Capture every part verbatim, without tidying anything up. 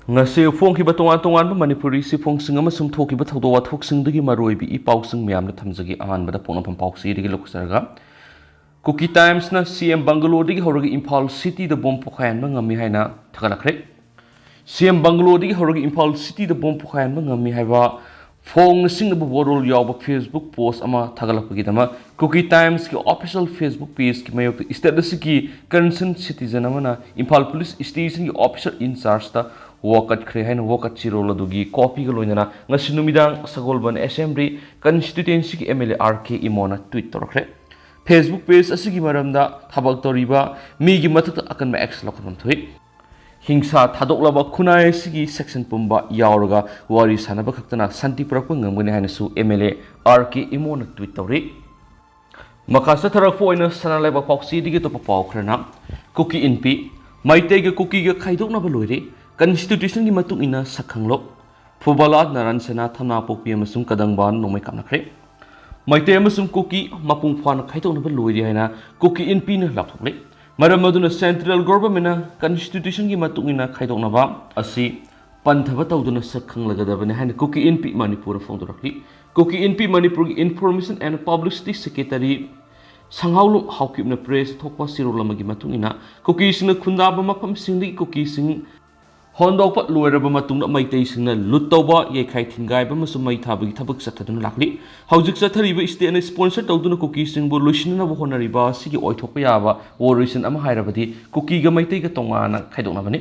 ꯉꯁꯤ ꯐꯣꯡꯈꯤꯕ ꯇꯣꯉꯥꯟ ꯇꯣꯉꯥꯟꯕ ꯃꯅꯤꯄꯨꯔꯤ ꯆꯦꯐꯣꯡꯁꯤꯡ ꯑꯃꯁꯨꯡ ꯊꯣꯛꯈꯤꯕ ꯊꯧꯗꯣꯛ ꯋꯥꯊꯣꯛꯁꯤꯡꯗꯒꯤ ꯃꯔꯨꯑꯣꯏꯕ ꯏ ꯄꯥꯎꯁꯤꯡ ꯃꯌꯥꯝꯗ ꯊꯝꯖꯒꯦ꯫ ꯑꯍꯥꯟꯕꯗ ꯄꯣꯛꯅꯐꯝ ꯄꯥꯎꯆꯦꯗꯒꯤ ꯂꯧꯖꯔꯒ, ꯀꯨꯀꯤ ꯇꯥꯏꯝꯁꯅ ꯁꯤ ꯑꯦꯝ ꯕꯪꯒꯂꯣꯗꯒꯤ ꯍꯧꯔꯒ ꯏꯝꯐꯥꯜ ꯁꯤꯇꯤꯗ ꯕꯣꯝ ꯄꯣꯈꯥꯏꯍꯟꯕ ꯉꯝꯃꯤ ꯍꯥꯏꯅ ꯊꯥꯒꯠꯂꯛꯈ꯭ꯔꯦ꯫ ꯁꯤ ꯑꯦꯝ ꯕꯪꯒꯂꯣꯗꯒꯤ ꯍꯧꯔꯒ ꯏꯝꯐꯥꯜ ꯁꯤꯇꯤꯗ ꯕꯣꯝ ꯄꯣꯈꯥꯏꯍꯟꯕ ꯉꯝꯃꯤ ꯍꯥꯏꯕ ꯐꯣꯡꯅ ꯁꯤꯡꯅꯕ ꯋꯥꯔꯣꯜ ꯌꯥꯎꯕ Facebook ꯄꯣꯁ ꯑꯃ ꯊꯥꯒꯠꯂꯛꯄꯒꯤꯗꯃꯛ ꯀꯨꯀꯤ ꯇꯥꯏꯝꯁꯀꯤ ꯑꯣꯐꯤꯁꯤꯌꯦꯜ Facebook ꯄꯦꯖꯀꯤ ꯃꯥꯌꯣꯛꯇ ꯁ꯭ꯇꯦꯠ ꯑꯁꯤꯒꯤ ꯀꯟꯁꯔꯟ ꯁꯤꯇꯤꯖꯟ ꯑꯃꯅ ꯏꯝꯐꯥꯜ ꯄꯨꯂꯤꯁ ꯁ꯭ꯇꯦꯁꯟꯒꯤ ꯑꯣꯐꯤꯁꯔ ꯏꯟꯆꯥꯔꯖꯇ ꯋꯥꯀꯠꯈ꯭ꯔꯦ ꯍꯥꯏꯅ ꯋꯥꯀꯠ ꯆꯦꯔꯣꯜ ꯑꯗꯨꯒꯤ ꯀꯣꯄꯤꯒ ꯂꯣꯏꯅꯅ ꯉꯁꯤ ꯅꯨꯃꯤꯗꯥꯡ ꯁꯒꯣꯜꯕꯟ ꯑꯦꯁꯦꯝꯕ꯭ꯂꯤ ꯀꯟꯁꯇꯤꯇ꯭ꯋꯦꯟꯁꯤꯒꯤ MLA RK ꯏꯃꯣꯅ ꯇ꯭ꯋꯤꯠ ꯇꯧꯔꯛꯈ꯭ꯔꯦ꯫ Facebook ꯄꯦꯖ ꯑꯁꯤꯒꯤ ꯃꯔꯝꯗ ꯊꯕꯛ ꯇꯧꯔꯤꯕ ꯃꯤꯒꯤ ꯃꯊꯛꯇ ꯑꯀꯟꯕ action ꯂꯧꯈꯠꯐꯝ ꯊꯣꯛꯏ꯫ ꯍꯤꯡꯁꯥ ꯊꯥꯗꯣꯛꯂꯕ ꯈꯨꯟꯅꯥꯏ ꯑꯁꯤꯒꯤ section ꯄꯨꯝꯕ ꯌꯥꯎꯔꯒ ꯋꯥꯔꯤ ꯁꯥꯅꯕ ꯈꯛꯇꯅ ꯁꯥꯟꯇꯤ ꯄꯨꯔꯛꯄ ꯉꯝꯒꯅꯤ ꯍꯥꯏꯅꯁꯨ MLA RK ꯏꯃꯣꯅ ꯇ꯭ꯋꯤꯠ ꯇꯧꯔꯤ꯫ ꯃꯈꯥ ꯆꯠꯊꯔꯛꯄ ꯑꯣꯏꯅ ꯁꯅꯥ ꯂꯩꯕꯥꯛ ꯄꯥꯎꯆꯦꯗꯒꯤ ꯑꯇꯣꯞꯄ ꯄꯥꯎ ꯈꯔꯅ, ꯀꯨꯀꯤ ꯏꯟꯄꯤ, ꯃꯩꯇꯩꯒ ꯀꯨꯀꯤꯒ ꯈꯥꯏꯗꯣꯛꯅꯕ ꯂꯣꯏꯔꯦ, ꯀꯟꯁꯇꯤꯇ꯭ꯌꯨꯁꯟꯒꯤ ꯃꯇꯨꯡ ꯏꯟꯅ ꯁꯛꯈꯪꯂꯣꯛ, ꯐꯨꯕꯂꯥ, ꯅꯥꯔꯥꯟ ꯁꯦꯅꯥ, ꯊꯝꯅꯥ ꯄꯣꯛꯄꯤ ꯑꯃꯁꯨꯡ ꯀꯗꯪꯕꯥꯟ ꯅꯣꯡꯃꯩ ꯀꯥꯞꯅꯈ꯭ꯔꯦ꯫ ꯃꯩꯇꯩ ꯑꯃꯁꯨꯡ ꯀꯨꯀꯤ ꯃꯄꯨꯡ ꯐꯥꯅ ꯈꯥꯏꯗꯣꯛꯅꯕ ꯂꯣꯏꯔꯦ ꯍꯥꯏꯅ ꯀꯨꯀꯤ ꯏꯟꯄꯤꯅ ꯂꯥꯎꯊꯣꯛꯂꯤ꯫ ꯃꯔꯝ ꯑꯗꯨꯅ ꯁꯦꯟꯇ꯭ꯔꯦꯜ ꯒꯣꯚꯔꯟꯃꯦꯟꯠꯅ ꯀꯟꯁꯇꯤꯇ꯭ꯌꯨꯁꯟꯒꯤ ꯃꯇꯨꯡ ꯏꯟꯅ ꯈꯥꯏꯗꯣꯛꯅꯕ ꯑꯁꯤ ꯄꯟꯊꯕ ꯇꯧꯗꯨꯅ ꯁꯛ ꯈꯪꯂꯒꯗꯕꯅꯤ ꯍꯥꯏꯅ ꯀꯨꯀꯤ ꯏꯟꯄꯤ ꯃꯅꯤꯄꯨꯔꯅ ꯐꯣꯡꯗꯣꯔꯛꯂꯤ꯫ ꯀꯨꯀꯤ ꯏꯟꯄꯤ ꯃꯅꯤꯄꯨꯔꯒꯤ Information and Publicity Secretary ꯁꯪꯍꯥꯎꯂꯨꯞ ꯍꯥꯎꯀꯤꯞꯅ ꯄ꯭ꯔꯦꯁ ꯊꯣꯛꯄ ꯆꯦꯔꯣꯜ ꯑꯃꯒꯤ ꯃꯇꯨꯡ ꯏꯟꯅ, ꯀꯨꯀꯤꯁꯤꯡꯅ ꯈꯨꯟꯗꯥꯕ ꯃꯐꯝꯁꯤꯡꯗꯒꯤ ꯀꯨꯀꯤꯁꯤꯡ ꯍꯣꯟꯗꯣꯛꯄ ꯂꯣꯏꯔꯕ ꯃꯇꯨꯡꯗ ꯃꯩꯇꯩꯁꯤꯡꯅ ꯂꯨꯠ ꯇꯧꯕ, ꯌꯩꯈꯥꯏ ꯊꯤꯟꯒꯥꯏꯕ ꯑꯃꯁꯨꯡ ꯃꯩ ꯊꯥꯕꯒꯤ ꯊꯕꯛ ꯆꯠꯊꯗꯨꯅ ꯂꯥꯛꯂꯤ꯫ ꯍꯧꯖꯤꯛ ꯆꯠꯊꯔꯤꯕ ꯁ꯭ꯇꯦꯠꯅ ꯁ꯭ꯄꯣꯟꯁꯔ ꯇꯧꯗꯨꯅ ꯀꯨꯀꯤꯁꯤꯡꯕꯨ ꯂꯣꯏꯁꯤꯟꯅꯅꯕ ꯍꯣꯠꯅꯔꯤꯕ ꯑꯁꯤꯒꯤ ꯑꯣꯏꯊꯣꯛꯄ ꯌꯥꯕ ꯋꯥꯔꯣꯏꯁꯤꯟ ꯑꯃ ꯍꯥꯏꯔꯕꯗꯤ ꯀꯨꯀꯤꯒ ꯃꯩꯇꯩꯒ ꯇꯣꯉꯥꯟꯅ ꯈꯥꯏꯗꯣꯛꯅꯕꯅꯤ꯫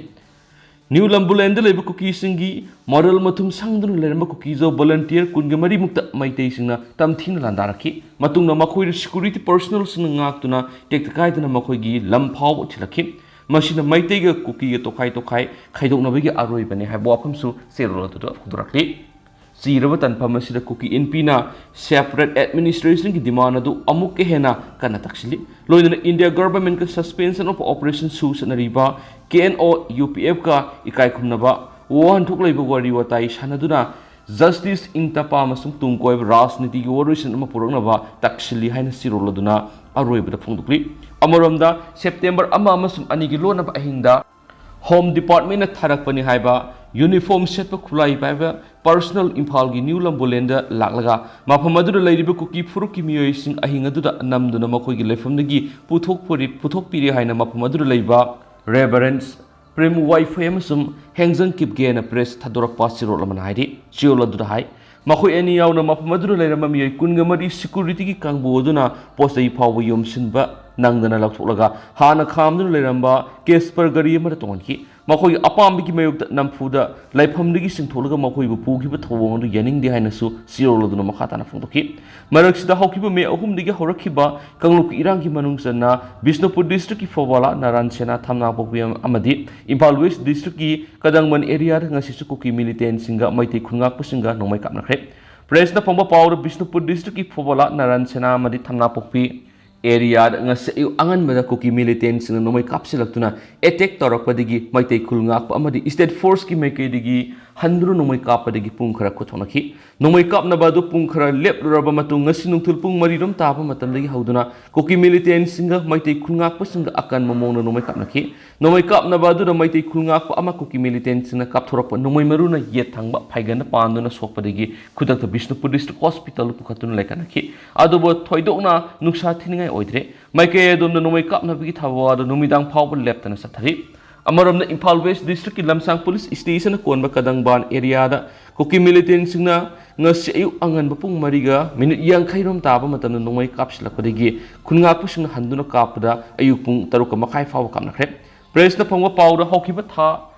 ꯅ꯭ꯌꯨ ꯂꯝꯕꯨꯂꯦꯟꯗ ꯂꯩꯕ ꯀꯨꯀꯤꯁꯤꯡꯒꯤ ꯃꯣꯔꯦꯜ ꯃꯊꯨꯝ ꯁꯪꯗꯨꯅ ꯂꯩꯔꯝꯕ ꯀꯨꯀꯤꯖꯧ ꯚꯣꯂꯟꯇꯤꯌꯔ ꯀꯨꯟꯒ ꯃꯔꯤꯃꯨꯛꯇ ꯃꯩꯇꯩꯁꯤꯡꯅ ꯇꯝꯊꯤꯅ ꯂꯥꯟꯗꯥꯔꯛꯈꯤ꯫ ꯃꯇꯨꯡꯗ ꯃꯈꯣꯏꯗ ꯁꯦꯀ꯭ꯌꯨꯔꯤꯇꯤ ꯄꯔꯁꯣꯅꯦꯜꯁꯤꯡꯅ ꯉꯥꯛꯇꯨꯅ ꯇꯦꯛꯇ ꯀꯥꯏꯗꯅ ꯃꯈꯣꯏꯒꯤ ꯂꯝ ꯐꯥꯎꯕ ꯊꯤꯜꯂꯛꯈꯤ꯫ ꯃꯁꯤꯅ ꯃꯩꯇꯩꯒ ꯀꯨꯀꯤꯒ ꯇꯣꯈꯥꯏ ꯇꯣꯈꯥꯏ ꯈꯥꯏꯗꯣꯛꯅꯕꯒꯤ ꯑꯔꯣꯏꯕꯅꯤ ꯍꯥꯏꯕ ꯋꯥꯐꯝꯁꯨ ꯆꯦꯔꯣꯜ ꯑꯗꯨꯗ ꯐꯣꯡꯗꯣꯔꯛꯂꯤ꯫ ꯆꯤꯔꯕ ꯇꯥꯟꯐꯝ ꯑꯁꯤꯗ ꯀꯨꯀꯤ ꯏꯟꯄꯤꯅ ꯁꯦꯄꯔꯦꯠ ꯑꯦꯗꯃꯤꯅꯤꯁꯇ꯭ꯔꯦꯁꯟꯒꯤ ꯗꯤꯃꯥꯟ ꯑꯗꯨ ꯑꯃꯨꯛꯀ ꯍꯦꯟꯅ ꯀꯟꯅ ꯇꯛꯁꯤꯜꯂꯤ꯫ ꯂꯣꯏꯅꯅ ꯏꯟꯗꯤꯌꯥ ꯒꯚꯔꯟꯃꯦꯟꯠꯀ Suspension of Operation ꯁꯨ ꯆꯠꯅꯔꯤꯕ KNO UPFꯀ ꯏꯀꯥꯏ ꯈꯨꯝꯅꯕ ꯋꯥꯍꯟꯊꯣꯛ ꯂꯩꯕ ꯋꯥꯔꯤ ꯋꯥꯇꯥꯏ ꯁꯥꯟꯅꯗꯨꯅ ꯖꯁꯇꯤꯁ, ꯏꯪ ꯇꯞꯄ ꯑꯃꯁꯨꯡ ꯇꯨꯡ ꯀꯣꯏꯕ ꯔꯥꯖꯅꯤꯇꯤꯒꯤ ꯋꯥꯔꯣꯏꯁꯤꯟ ꯑꯃ ꯄꯨꯔꯛꯅꯕ ꯇꯛꯁꯤꯜꯂꯤ ꯍꯥꯏꯅ ꯆꯦꯔꯣꯜ ꯑꯗꯨꯅ ꯑꯔꯣꯏꯕꯗ ꯐꯣꯡꯗꯣꯛꯂꯤ꯫ ꯑꯃꯔꯣꯝꯗ, ꯁꯦꯞꯇꯦꯝꯕꯔ ꯑꯃ ꯑꯃꯁꯨꯡ ꯑꯅꯤꯒꯤ ꯂꯣꯟꯅꯕ ꯑꯍꯤꯡꯗ ꯍꯣꯝ ꯗꯤꯄꯥꯔꯠꯃꯦꯟꯅ ꯊꯥꯔꯛꯄꯅꯤ ꯍꯥꯏꯕ ꯌꯨꯅꯤꯐꯣꯔꯝ ꯁꯦꯠꯄ ꯈꯨꯠꯂꯥꯏ ꯄꯥꯏꯕ ꯄꯔꯁꯅꯦꯜ ꯏꯝꯐꯥꯜꯒꯤ ꯅ꯭ꯌꯨ ꯂꯝꯕꯣꯂꯦꯟꯗ ꯂꯥꯛꯂꯒ ꯃꯐꯝ ꯑꯗꯨꯗ ꯂꯩꯔꯤꯕ ꯀꯨꯀꯤ ꯐꯨꯔꯨꯞꯀꯤ ꯃꯤꯑꯣꯏꯁꯤꯡ ꯑꯍꯤꯡ ꯑꯗꯨꯗ ꯅꯝꯗꯨꯅ ꯃꯈꯣꯏꯒꯤ ꯂꯩꯐꯝꯗꯒꯤ ꯄꯨꯊꯣꯛꯄꯨꯔꯤ-, ꯄꯨꯊꯣꯛꯄꯤꯔꯦ ꯍꯥꯏꯅ ꯃꯐꯝ ꯑꯗꯨꯗ ꯂꯩꯕ ꯔꯦꯚꯔꯦꯟꯁ ꯄ꯭ꯔꯦꯝ ꯋꯥꯏꯐꯩ ꯑꯃꯁꯨꯡ ꯍꯦꯡꯖꯪ ꯀꯤꯞꯒꯦꯅ ꯄ꯭ꯔꯦꯁ ꯊꯥꯗꯣꯔꯛꯄ ꯆꯦꯔꯣꯜ ꯑꯃꯅ ꯍꯥꯏꯔꯤ꯫ ꯆꯦꯔꯣꯜ ꯑꯗꯨꯗ ꯍꯥꯏ, ꯃꯈꯣꯏ ꯑꯅꯤ ꯌꯥꯎꯅ ꯃꯐꯝ ꯑꯗꯨꯗ ꯂꯩꯔꯝꯕ ꯃꯤꯑꯣꯏ ꯀꯨꯟꯒ ꯃꯔꯤ ꯁꯦꯀ꯭ꯌꯨꯔꯤꯇꯤꯒꯤ ꯀꯥꯡꯕꯨ ꯑꯗꯨꯅ ꯄꯣꯠ ꯆꯩ ꯐꯥꯎꯕ ꯌꯣꯝꯁꯤꯟꯕ ꯅꯪꯗꯅ ꯂꯧꯊꯣꯛꯂꯒ ꯍꯥꯟꯅ ꯈꯥꯝꯗꯨꯅ ꯂꯩꯔꯝꯕ ꯀꯦꯁꯄꯔ ꯒꯥꯔꯤ ꯑꯃꯗ ꯇꯣꯡꯍꯟꯈꯤ꯫ ꯃꯈꯣꯏꯒꯤ ꯑꯄꯥꯝꯕꯒꯤ ꯃꯥꯌꯣꯛꯇ ꯅꯝꯐꯨꯗ ꯂꯩꯐꯝꯗꯒꯤ ꯆꯤꯡꯊꯣꯛꯂꯒ ꯃꯈꯣꯏꯕꯨ ꯄꯨꯈꯤꯕ ꯊꯧꯑꯣꯡ ꯑꯗꯨ ꯌꯥꯅꯤꯡꯗꯦ ꯍꯥꯏꯅꯁꯨ ꯆꯦꯔꯣꯜ ꯑꯗꯨꯅ ꯃꯈꯥ ꯇꯥꯅ ꯐꯣꯡꯗꯣꯛꯈꯤ꯫ ꯃꯔꯛꯁꯤꯗ ꯍꯧꯈꯤꯕ ꯃꯦ ꯑꯍꯨꯝꯗꯒꯤ ꯍꯧꯔꯛꯈꯤꯕ ꯀꯥꯡꯂꯨꯞꯀꯤ ꯏꯔꯥꯡꯒꯤ ꯃꯅꯨꯡ ꯆꯟꯅ ꯕꯤꯁꯅꯨꯄꯨꯔ ꯗꯤꯁꯇ꯭ꯔꯤꯛꯀꯤ ꯐꯣꯕꯥꯂꯥ, ꯅꯥꯔꯥꯟ ꯁꯦꯅꯥ, ꯊꯝꯅꯥ ꯄꯣꯛꯄꯤ ꯑꯃꯗꯤ ꯏꯝꯐꯥꯜ ꯋꯦꯁ ꯗꯤꯁꯇ꯭ꯔꯤꯛꯀꯤ ꯀꯗꯪꯕꯟ ꯑꯦꯔꯤꯌꯥꯗ ꯉꯁꯤꯁꯨ ꯀꯨꯀꯤ ꯃꯤꯂꯤꯇꯦꯟꯁꯤꯡꯒ ꯃꯩꯇꯩ ꯈꯨꯜ ꯉꯥꯛꯄꯁꯤꯡꯒ ꯅꯣꯡꯃꯩ ꯀꯥꯞꯅꯈ꯭ꯔꯦ꯫ ꯄ꯭ꯔꯦꯁꯅ ꯐꯪꯕ ꯄꯥꯎꯗ ꯕꯤꯁꯅꯨꯄꯨꯔ ꯗꯤꯁꯇ꯭ꯔꯤꯛꯀꯤ ꯐꯣꯕꯥꯂꯥ, ꯅꯥꯔꯥꯟ ꯁꯦꯅꯥ ꯑꯃꯗꯤ ꯊꯝꯅꯥ ꯄꯣꯛꯄꯤ ꯑꯦꯔꯤꯌꯥꯗ ꯉꯁꯤ ꯑꯌꯨꯛ ꯑꯉꯟꯕꯗ ꯀꯨꯀꯤ ꯃꯤꯂꯤꯇꯦꯟꯁꯤꯡꯅ ꯅꯣꯡꯃꯩ ꯀꯥꯞꯁꯤꯜꯂꯛꯇꯨꯅ ꯑꯦꯇꯦꯛ ꯇꯧꯔꯛꯄꯗꯒꯤ ꯃꯩꯇꯩ ꯈꯨꯜ ꯉꯥꯛꯄ ꯑꯃꯗꯤ ꯁ꯭ꯇꯦꯠ ꯐꯣꯔꯁꯀꯤ ꯃꯥꯏꯀꯩꯗꯒꯤ ꯍꯟꯗꯨꯅ ꯅꯣꯡꯃꯩ ꯀꯥꯞꯄꯗꯒꯤ ꯄꯨꯡ ꯈꯔ ꯈꯨꯠꯊꯣꯛꯅꯈꯤ꯫ ꯅꯣꯡꯃꯩ ꯀꯥꯞꯅꯕ ꯑꯗꯨ ꯄꯨꯡ ꯈꯔ ꯂꯦꯞꯂꯨꯔꯕ ꯃꯇꯨꯡ ꯉꯁꯤ ꯅꯨꯡꯊꯤꯜ ꯄꯨꯡ ꯃꯔꯤꯔꯣꯝ ꯇꯥꯕ ꯃꯇꯝꯗꯒꯤ ꯍꯧꯗꯨꯅ ꯀꯨꯀꯤ ꯃꯤꯂꯤꯇꯦꯟꯁꯤꯡꯒ ꯃꯩꯇꯩ ꯈꯨꯜ ꯉꯥꯛꯄꯁꯤꯡꯒ ꯑꯀꯟꯕ ꯃꯑꯣꯡꯗ ꯅꯣꯡꯃꯩ ꯀꯥꯞꯅꯈꯤ꯫ ꯅꯣꯡꯃꯩ ꯀꯥꯞꯅꯕ ꯑꯗꯨꯗ ꯃꯩꯇꯩ ꯈꯨꯜ ꯉꯥꯛꯄ ꯑꯃ ꯀꯨꯀꯤ ꯃꯤꯂꯤꯇꯦꯟꯁꯤꯡꯅ ꯀꯥꯞꯊꯣꯔꯛꯄ ꯅꯣꯡꯃꯩ ꯃꯔꯨꯅ ꯌꯦꯠ ꯊꯪꯕ ꯐꯥꯏꯒꯟꯗ ꯄꯥꯟꯗꯨꯅ ꯁꯣꯛꯄꯗꯒꯤ ꯈꯨꯗꯛꯇ ꯕꯤꯁꯅꯨꯄꯨꯔ ꯗꯤꯁꯇ꯭ꯔꯤꯛ ꯍꯣꯁꯄꯤꯇꯥꯜꯗ ꯄꯨꯈꯠꯇꯨꯅ ꯂꯩꯈꯠꯅꯈꯤ꯫ ꯑꯗꯨꯕꯨ ꯊꯣꯏꯗꯣꯛꯅ ꯅꯨꯡꯁꯥ ꯊꯤꯅꯤꯡꯉꯥꯏ ꯑꯣꯏꯗ꯭ꯔꯦ꯫ ꯃꯥꯏꯀꯩ ꯑꯗꯣꯝꯗ ꯅꯣꯡꯃꯩ ꯀꯥꯞꯅꯕꯒꯤ ꯊꯧꯑꯣꯡ ꯑꯗꯨ ꯅꯨꯃꯤꯗꯥꯡ ꯐꯥꯎꯕ ꯂꯦꯞꯇꯅ ꯆꯠꯊꯔꯤ꯫ ꯑꯃꯔꯣꯝꯗ ꯏꯝꯐꯥꯜ ꯋꯦꯁ ꯗꯤꯁꯇ꯭ꯔꯤꯛꯀꯤ ꯂꯝꯁꯥꯡ ꯄꯨꯂꯤꯁ ꯁ꯭ꯇꯦꯁꯟꯅ ꯀꯣꯟꯕ ꯀꯗꯪꯕꯥꯟ ꯑꯦꯔꯤꯌꯥꯗ ꯀꯨꯀꯤ ꯃꯤꯂꯤꯇꯦꯟꯁꯤꯡꯅ ꯉꯁꯤ ꯑꯌꯨꯛ ꯑꯉꯟꯕ ꯄꯨꯡ ꯃꯔꯤꯒ ꯃꯤꯅꯤꯠ ꯌꯥꯡꯈꯩ ꯔꯣꯝ ꯇꯥꯕ ꯃꯇꯝꯗ ꯅꯣꯡꯃꯩ ꯀꯥꯞꯁꯤꯜꯂꯛꯄꯗꯒꯤ ꯈꯨꯟꯉꯥꯛꯄꯁꯤꯡꯅ ꯍꯟꯗꯨꯅ ꯀꯥꯞꯄꯗ ꯑꯌꯨꯛ ꯄꯨꯡ ꯇꯔꯨꯛꯀ ꯃꯈꯥꯏ ꯐꯥꯎꯕ ꯀꯥꯞꯅꯈ꯭ꯔꯦ꯫ ꯄ꯭ꯔꯦꯁꯅ ꯐꯪꯕ ꯄꯥꯎꯗ ꯍꯧꯈꯤꯕ ꯊꯥ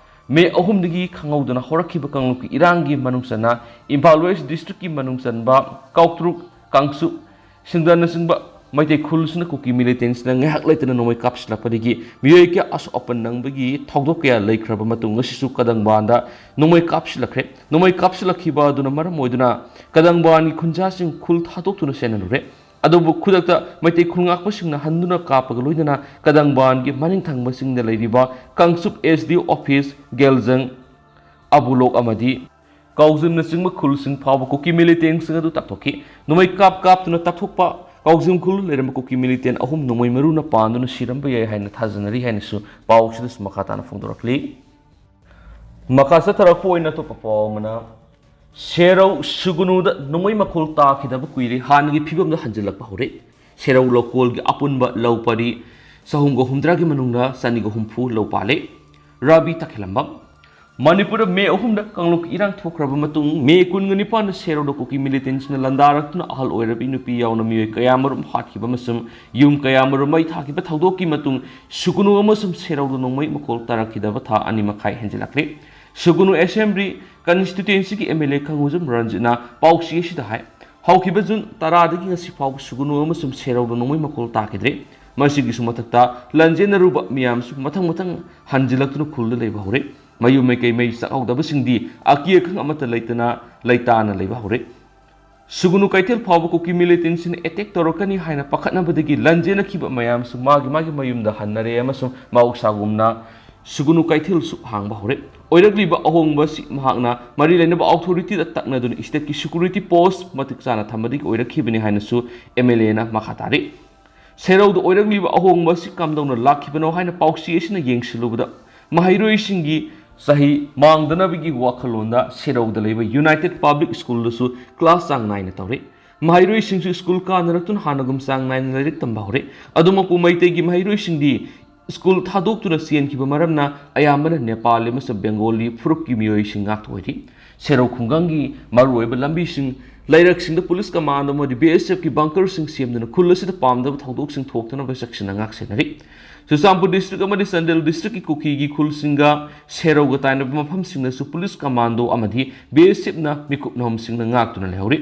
ꯃꯦ ꯑꯍꯨꯝꯗꯒꯤ ꯈꯪꯍꯧꯗꯅ ꯍꯧꯔꯛꯈꯤꯕ ꯀꯥꯡꯂꯨꯞꯀꯤ ꯏꯔꯥꯡꯒꯤ ꯃꯅꯨꯡ ꯆꯟꯅ ꯏꯝꯐꯥꯜ ꯋꯦꯁ ꯗꯤꯁꯇ꯭ꯔꯤꯛꯀꯤ ꯃꯅꯨꯡ ꯆꯟꯕ ꯀꯥꯎꯇ꯭ꯔꯨꯛ, ꯀꯥꯡꯆꯨꯞ, ꯁꯤꯡꯗꯥꯅꯆꯤꯡꯕ ꯃꯩꯇꯩ ꯈꯨꯜꯁꯤꯅ ꯀꯨꯀꯤ ꯃꯤꯂꯤꯇꯦꯟꯁꯤꯅ ꯉꯥꯏꯍꯥꯛ ꯂꯩꯇꯅ ꯅꯣꯡꯃꯩ ꯀꯥꯞꯁꯤꯜꯂꯛꯄꯗꯒꯤ ꯃꯤꯑꯣꯏ ꯀꯌꯥ ꯑꯁꯣꯛ ꯑꯄꯟ ꯅꯪꯕꯒꯤ ꯊꯧꯗꯣꯛ ꯀꯌꯥ ꯂꯩꯈ꯭ꯔꯕ ꯃꯇꯨꯡ ꯉꯁꯤꯁꯨ ꯀꯗꯪꯕꯥꯟꯗ ꯅꯣꯡꯃꯩ ꯀꯥꯞꯁꯤꯜꯂꯛꯈ꯭ꯔꯦ꯫ ꯅꯣꯡꯃꯩ ꯀꯥꯞꯁꯤꯜꯂꯛꯈꯤꯕ ꯑꯗꯨꯅ ꯃꯔꯝ ꯑꯣꯏꯗꯨꯅ ꯀꯗꯪꯕꯥꯟꯒꯤ ꯈꯨꯟꯖꯥꯁꯤꯡ ꯈꯨꯜ ꯊꯥꯗꯣꯛꯇꯨꯅ ꯆꯦꯟꯅꯔꯨꯔꯦ꯫ ꯑꯗꯨꯕꯨ ꯈꯨꯗꯛꯇ ꯃꯩꯇꯩ ꯈꯨꯜ ꯉꯥꯛꯄꯁꯤꯡꯅ ꯍꯟꯗꯨꯅ ꯀꯥꯞꯄꯒ ꯂꯣꯏꯅꯅ ꯀꯗꯪꯕꯥꯟꯒꯤ ꯃꯅꯤꯡ ꯊꯪꯕꯁꯤꯡꯗ ꯂꯩꯔꯤꯕ ꯀꯥꯡꯆꯨꯞ ꯑꯦꯁ ꯗꯤ ꯑꯣ ꯑꯣꯐꯤꯁ, ꯒꯦꯜꯖꯪ, ꯑꯕꯨꯂꯣꯛ ꯑꯃꯗꯤ ꯀꯥꯎꯖꯤꯝꯅꯆꯤꯡꯕ ꯈꯨꯜꯁꯤꯡ ꯐꯥꯎꯕ ꯀꯨꯀꯤ ꯃꯤꯂꯤꯇꯦꯟꯁꯤꯡ ꯑꯗꯨ ꯇꯛꯊꯣꯛꯈꯤ꯫ ꯅꯣꯡꯃꯩ ꯀꯥꯞ ꯀꯥꯞꯇꯨꯅ ꯇꯛꯊꯣꯛꯄ ꯀꯥꯎꯖꯤꯡ ꯈꯨꯜ ꯂꯩꯔꯝꯕ ꯀꯨꯀꯤ ꯃꯤꯂꯤꯇꯦꯟ ꯑꯍꯨꯝ ꯅꯣꯡꯃꯩ ꯃꯔꯨꯅ ꯄꯥꯟꯗꯨꯅ ꯁꯤꯔꯝꯕ ꯌꯥꯏ ꯍꯥꯏꯅ ꯊꯥꯖꯅꯔꯤ ꯍꯥꯏꯅꯁꯨ ꯄꯥꯎꯁꯤꯗꯁꯨ ꯃꯈꯥ ꯇꯥꯅ ꯐꯣꯡꯗꯣꯔꯛꯂꯤ꯫ ꯃꯈꯥ ꯆꯠꯊꯔꯛꯄ ꯑꯣꯏꯅ ꯑꯇꯣꯞꯄ ꯄꯥꯎ ꯑꯃꯅ, ꯁꯦꯔꯧ ꯁꯨꯒꯨꯅꯨꯗ ꯅꯣꯡꯃꯩ ꯃꯈꯣꯜ ꯇꯥꯈꯤꯗꯕ ꯀꯨꯏꯔꯦ, ꯍꯥꯟꯅꯒꯤ ꯐꯤꯕꯝꯗ ꯍꯟꯖꯤꯜꯂꯛꯄ ꯍꯧꯔꯦ꯫ ꯁꯦꯔꯧ ꯂꯧꯀꯣꯜꯒꯤ ꯑꯄꯨꯟꯕ ꯂꯧ ꯄꯔꯤ ꯆꯍꯨꯝꯒ ꯍꯨꯝꯗ꯭ꯔꯥꯒꯤ ꯃꯅꯨꯡꯗ ꯆꯅꯤꯒ ꯍꯨꯝꯐꯨ ꯂꯧ ꯄꯥꯜꯂꯦ꯫ ꯔꯥꯕꯤ ꯇꯈꯦꯂꯝꯕꯝ꯫ ꯃꯅꯤꯄꯨꯔꯗ ꯃꯦ ꯑꯍꯨꯝꯗ ꯀꯥꯡꯂꯨꯞꯀꯤ ꯏꯔꯥꯡ ꯊꯣꯛꯈ꯭ꯔꯕ ꯃꯇꯨꯡ, ꯃꯦ ꯀꯨꯟꯒ ꯅꯤꯄꯥꯟꯗ ꯁꯦꯔꯧꯗ ꯀꯨꯀꯤ ꯃꯤꯂꯤꯇꯦꯟꯁꯤꯡꯅ ꯂꯥꯟꯗꯥꯔꯛꯇꯨꯅ ꯑꯍꯜ ꯑꯣꯏꯔꯕꯤ ꯅꯨꯄꯤ ꯌꯥꯎꯅ ꯃꯤꯑꯣꯏ ꯀꯌꯥ ꯃꯔꯨꯝ ꯍꯥꯠꯈꯤꯕ ꯑꯃꯁꯨꯡ ꯌꯨꯝ ꯀꯌꯥ ꯃꯔꯨꯝ ꯃꯩ ꯊꯥꯈꯤꯕ ꯊꯧꯗꯣꯛꯀꯤ ꯃꯇꯨꯡ, ꯁꯨꯒꯨꯅꯨ ꯑꯃꯁꯨꯡ ꯁꯦꯔꯧꯗ ꯅꯣꯡꯃꯩ ꯃꯈꯣꯜ ꯇꯥꯔꯛꯈꯤꯗꯕ ꯊꯥ ꯑꯅꯤ ꯃꯈꯥꯏ ꯍꯦꯟꯖꯤꯜꯂꯛꯂꯦ꯫ ꯁꯨꯒꯨꯅꯨ ꯑꯦꯁꯦꯝꯕ꯭ꯂꯤ ꯀꯟꯁꯇꯤꯇ꯭ꯋꯦꯟꯁꯤꯒꯤ ꯑꯦꯝ ꯑꯦꯜ ꯑꯦ ꯈꯪꯉꯨꯖꯝ ꯔꯟꯖꯤꯠꯅ ꯄꯥꯎꯆꯦ ꯑꯁꯤꯗ ꯍꯥꯏ, ꯍꯧꯈꯤꯕ ꯖꯨꯟ ꯇꯔꯥꯗꯒꯤ ꯉꯁꯤ ꯐꯥꯎꯕ ꯁꯨꯒꯨꯅꯨ ꯑꯃꯁꯨꯡ ꯁꯦꯔꯧꯗ ꯅꯣꯡꯃꯩ ꯃꯈꯣꯜ ꯇꯥꯈꯤꯗ꯭ꯔꯦ꯫ ꯃꯁꯤꯒꯤꯁꯨ ꯃꯊꯛꯇ ꯂꯥꯟꯖꯦꯟꯅꯔꯨꯕ ꯃꯤꯌꯥꯝꯁꯨ ꯃꯊꯪ ꯃꯊꯪ ꯍꯟꯖꯤꯜꯂꯛꯇꯨꯅ ꯈꯨꯜꯗ ꯂꯩꯕ ꯍꯧꯔꯦ꯫ ꯃꯌꯨꯝ ꯃꯩꯀꯩ ꯃꯩ ꯆꯥꯛꯍꯧꯗꯕꯁꯤꯡꯗꯤ ꯑꯀꯤ ꯑꯈꯪ ꯑꯃꯠꯇ ꯂꯩꯇꯅ ꯂꯩꯇꯥꯅ ꯂꯩꯕ ꯍꯧꯔꯦ꯫ ꯁꯨꯒꯨꯅꯨ ꯀꯩꯊꯦꯜ ꯐꯥꯎꯕ ꯀꯨꯀꯤ ꯃꯤꯂꯤꯇꯦꯟꯁꯤꯡꯅ ꯑꯦꯇꯦꯛ ꯇꯧꯔꯛꯀꯅꯤ ꯍꯥꯏꯅ ꯄꯥꯈꯠꯅꯕꯗꯒꯤ ꯂꯥꯟꯖꯦꯟꯅꯈꯤꯕ ꯃꯌꯥꯝꯁꯨ ꯃꯥꯒꯤ ꯃꯥꯒꯤ ꯃꯌꯨꯝꯗ ꯍꯟꯅꯔꯦ ꯑꯃꯁꯨꯡ ꯃꯍꯧꯁꯥꯒꯨꯝꯅ ꯁꯨꯒꯨꯅꯨ ꯀꯩꯊꯦꯜꯁꯨ ꯍꯥꯡꯕ ꯍꯧꯔꯦ꯫ ꯑꯣꯏꯔꯛꯂꯤꯕ ꯑꯍꯣꯡꯕ ꯑꯁꯤ ꯃꯍꯥꯛꯅ ꯃꯔꯤ ꯂꯩꯅꯕ ꯑꯣꯊꯣꯔꯤꯇꯤꯗ ꯇꯛꯅꯗꯨꯅ ꯏꯁꯇꯦꯠꯀꯤ ꯁꯦꯀ꯭ꯌꯨꯔꯤꯇꯤ ꯄꯣꯁ ꯃꯇꯤꯛ ꯆꯥꯅ ꯊꯝꯕꯗꯒꯤ ꯑꯣꯏꯔꯛꯈꯤꯕꯅꯤ ꯍꯥꯏꯅꯁꯨ ꯑꯦꯝ ꯑꯦꯜ ꯑꯦꯅ ꯃꯈꯥ ꯇꯥꯔꯤ꯫ ꯁꯦꯔꯧꯗ ꯑꯣꯏꯔꯛꯂꯤꯕ ꯑꯍꯣꯡꯕ ꯑꯁꯤ ꯀꯝꯗꯧꯅ ꯂꯥꯛꯈꯤꯕꯅꯣ ꯍꯥꯏꯅ ꯄꯥꯎꯆꯦ ꯑꯁꯤꯅ ꯌꯦꯡꯁꯤꯜꯂꯨꯕꯗ, ꯃꯍꯩꯔꯣꯏꯁꯤꯡꯒꯤ ꯆꯍꯤ ꯃꯥꯡꯗꯅꯕꯒꯤ ꯋꯥꯈꯜꯂꯣꯟꯗ ꯁꯦꯔꯧꯗ ꯂꯩꯕ ꯌꯨꯅꯥꯏꯇꯦꯠ ꯄꯕ꯭ꯂꯤꯛ ꯁ꯭ꯀꯨꯜꯗꯁꯨ ꯀ꯭ꯂꯥꯁ ꯆꯥꯡ ꯅꯥꯏꯅ ꯇꯧꯔꯤ꯫ ꯃꯍꯩꯔꯣꯏꯁꯤꯡꯁꯨ ꯁ꯭ꯀꯨꯜ ꯀꯥꯅꯔꯛꯇꯨꯅ ꯍꯥꯟꯅꯒꯨꯝ ꯆꯥꯡ ꯅꯥꯏꯅ ꯂꯥꯏꯔꯤꯛ ꯇꯝꯕ ꯍꯧꯔꯦ꯫ ꯑꯗꯨꯃꯛꯄꯨ ꯃꯩꯇꯩꯒꯤ ꯃꯍꯩꯔꯣꯏꯁꯤꯡꯗꯤ ꯁ꯭ꯀꯨꯜ ꯊꯥꯗꯣꯛꯇꯨꯅ ꯆꯦꯟꯈꯤꯕ ꯃꯔꯝꯅ ꯑꯌꯥꯝꯕꯅ ꯅꯦꯄꯥꯂꯤ ꯑꯃꯁꯨꯡ ꯕꯦꯡꯒꯣꯂꯤ ꯐꯨꯔꯨꯞꯀꯤ ꯃꯤꯑꯣꯏꯁꯤꯡ ꯉꯥꯛꯇ ꯑꯣꯏꯔꯤ꯫ ꯁꯦꯔꯧ ꯈꯨꯡꯒꯪꯒꯤ ꯃꯔꯨꯑꯣꯏꯕ ꯂꯝꯕꯤꯁꯤꯡ, ꯂꯩꯔꯛꯁꯤꯡꯗ ꯄꯨꯂꯤꯁ ꯀꯃꯥꯟꯗꯣ ꯑꯃꯗꯤ ꯕꯤ ꯑꯦꯁ ꯑꯦꯐꯀꯤ ꯕꯪꯀꯔꯁꯤꯡ ꯁꯦꯝꯗꯨꯅ ꯈꯨꯜ ꯑꯁꯤꯗ ꯄꯥꯝꯗꯕ ꯊꯧꯗꯣꯛꯁꯤꯡ ꯊꯣꯛꯇꯅꯕ ꯆꯦꯛꯁꯤꯟꯅ ꯉꯥꯛꯁꯦꯟꯅꯔꯤ꯫ ꯆꯨꯔꯆꯥꯟꯄꯨꯔ ꯗꯤꯁꯇ꯭ꯔꯤꯛ ꯑꯃꯗꯤ ꯆꯥꯟꯗꯦꯜ ꯗꯤꯁꯇ꯭ꯔꯤꯛꯀꯤ ꯀꯨꯀꯤꯒꯤ ꯈꯨꯜꯁꯤꯡꯒ ꯁꯦꯔꯧꯒ ꯇꯥꯏꯅꯕ ꯃꯐꯝꯁꯤꯡꯗꯁꯨ ꯄꯨꯂꯤꯁ ꯀꯃꯥꯟꯗꯣ ꯑꯃꯗꯤ ꯕꯤ ꯑꯦꯁ ꯑꯦꯐꯅ ꯃꯤꯀꯨꯞ ꯅꯍꯨꯝꯁꯤꯡꯅ ꯉꯥꯛꯇꯨꯅ ꯂꯩꯍꯧꯔꯤ꯫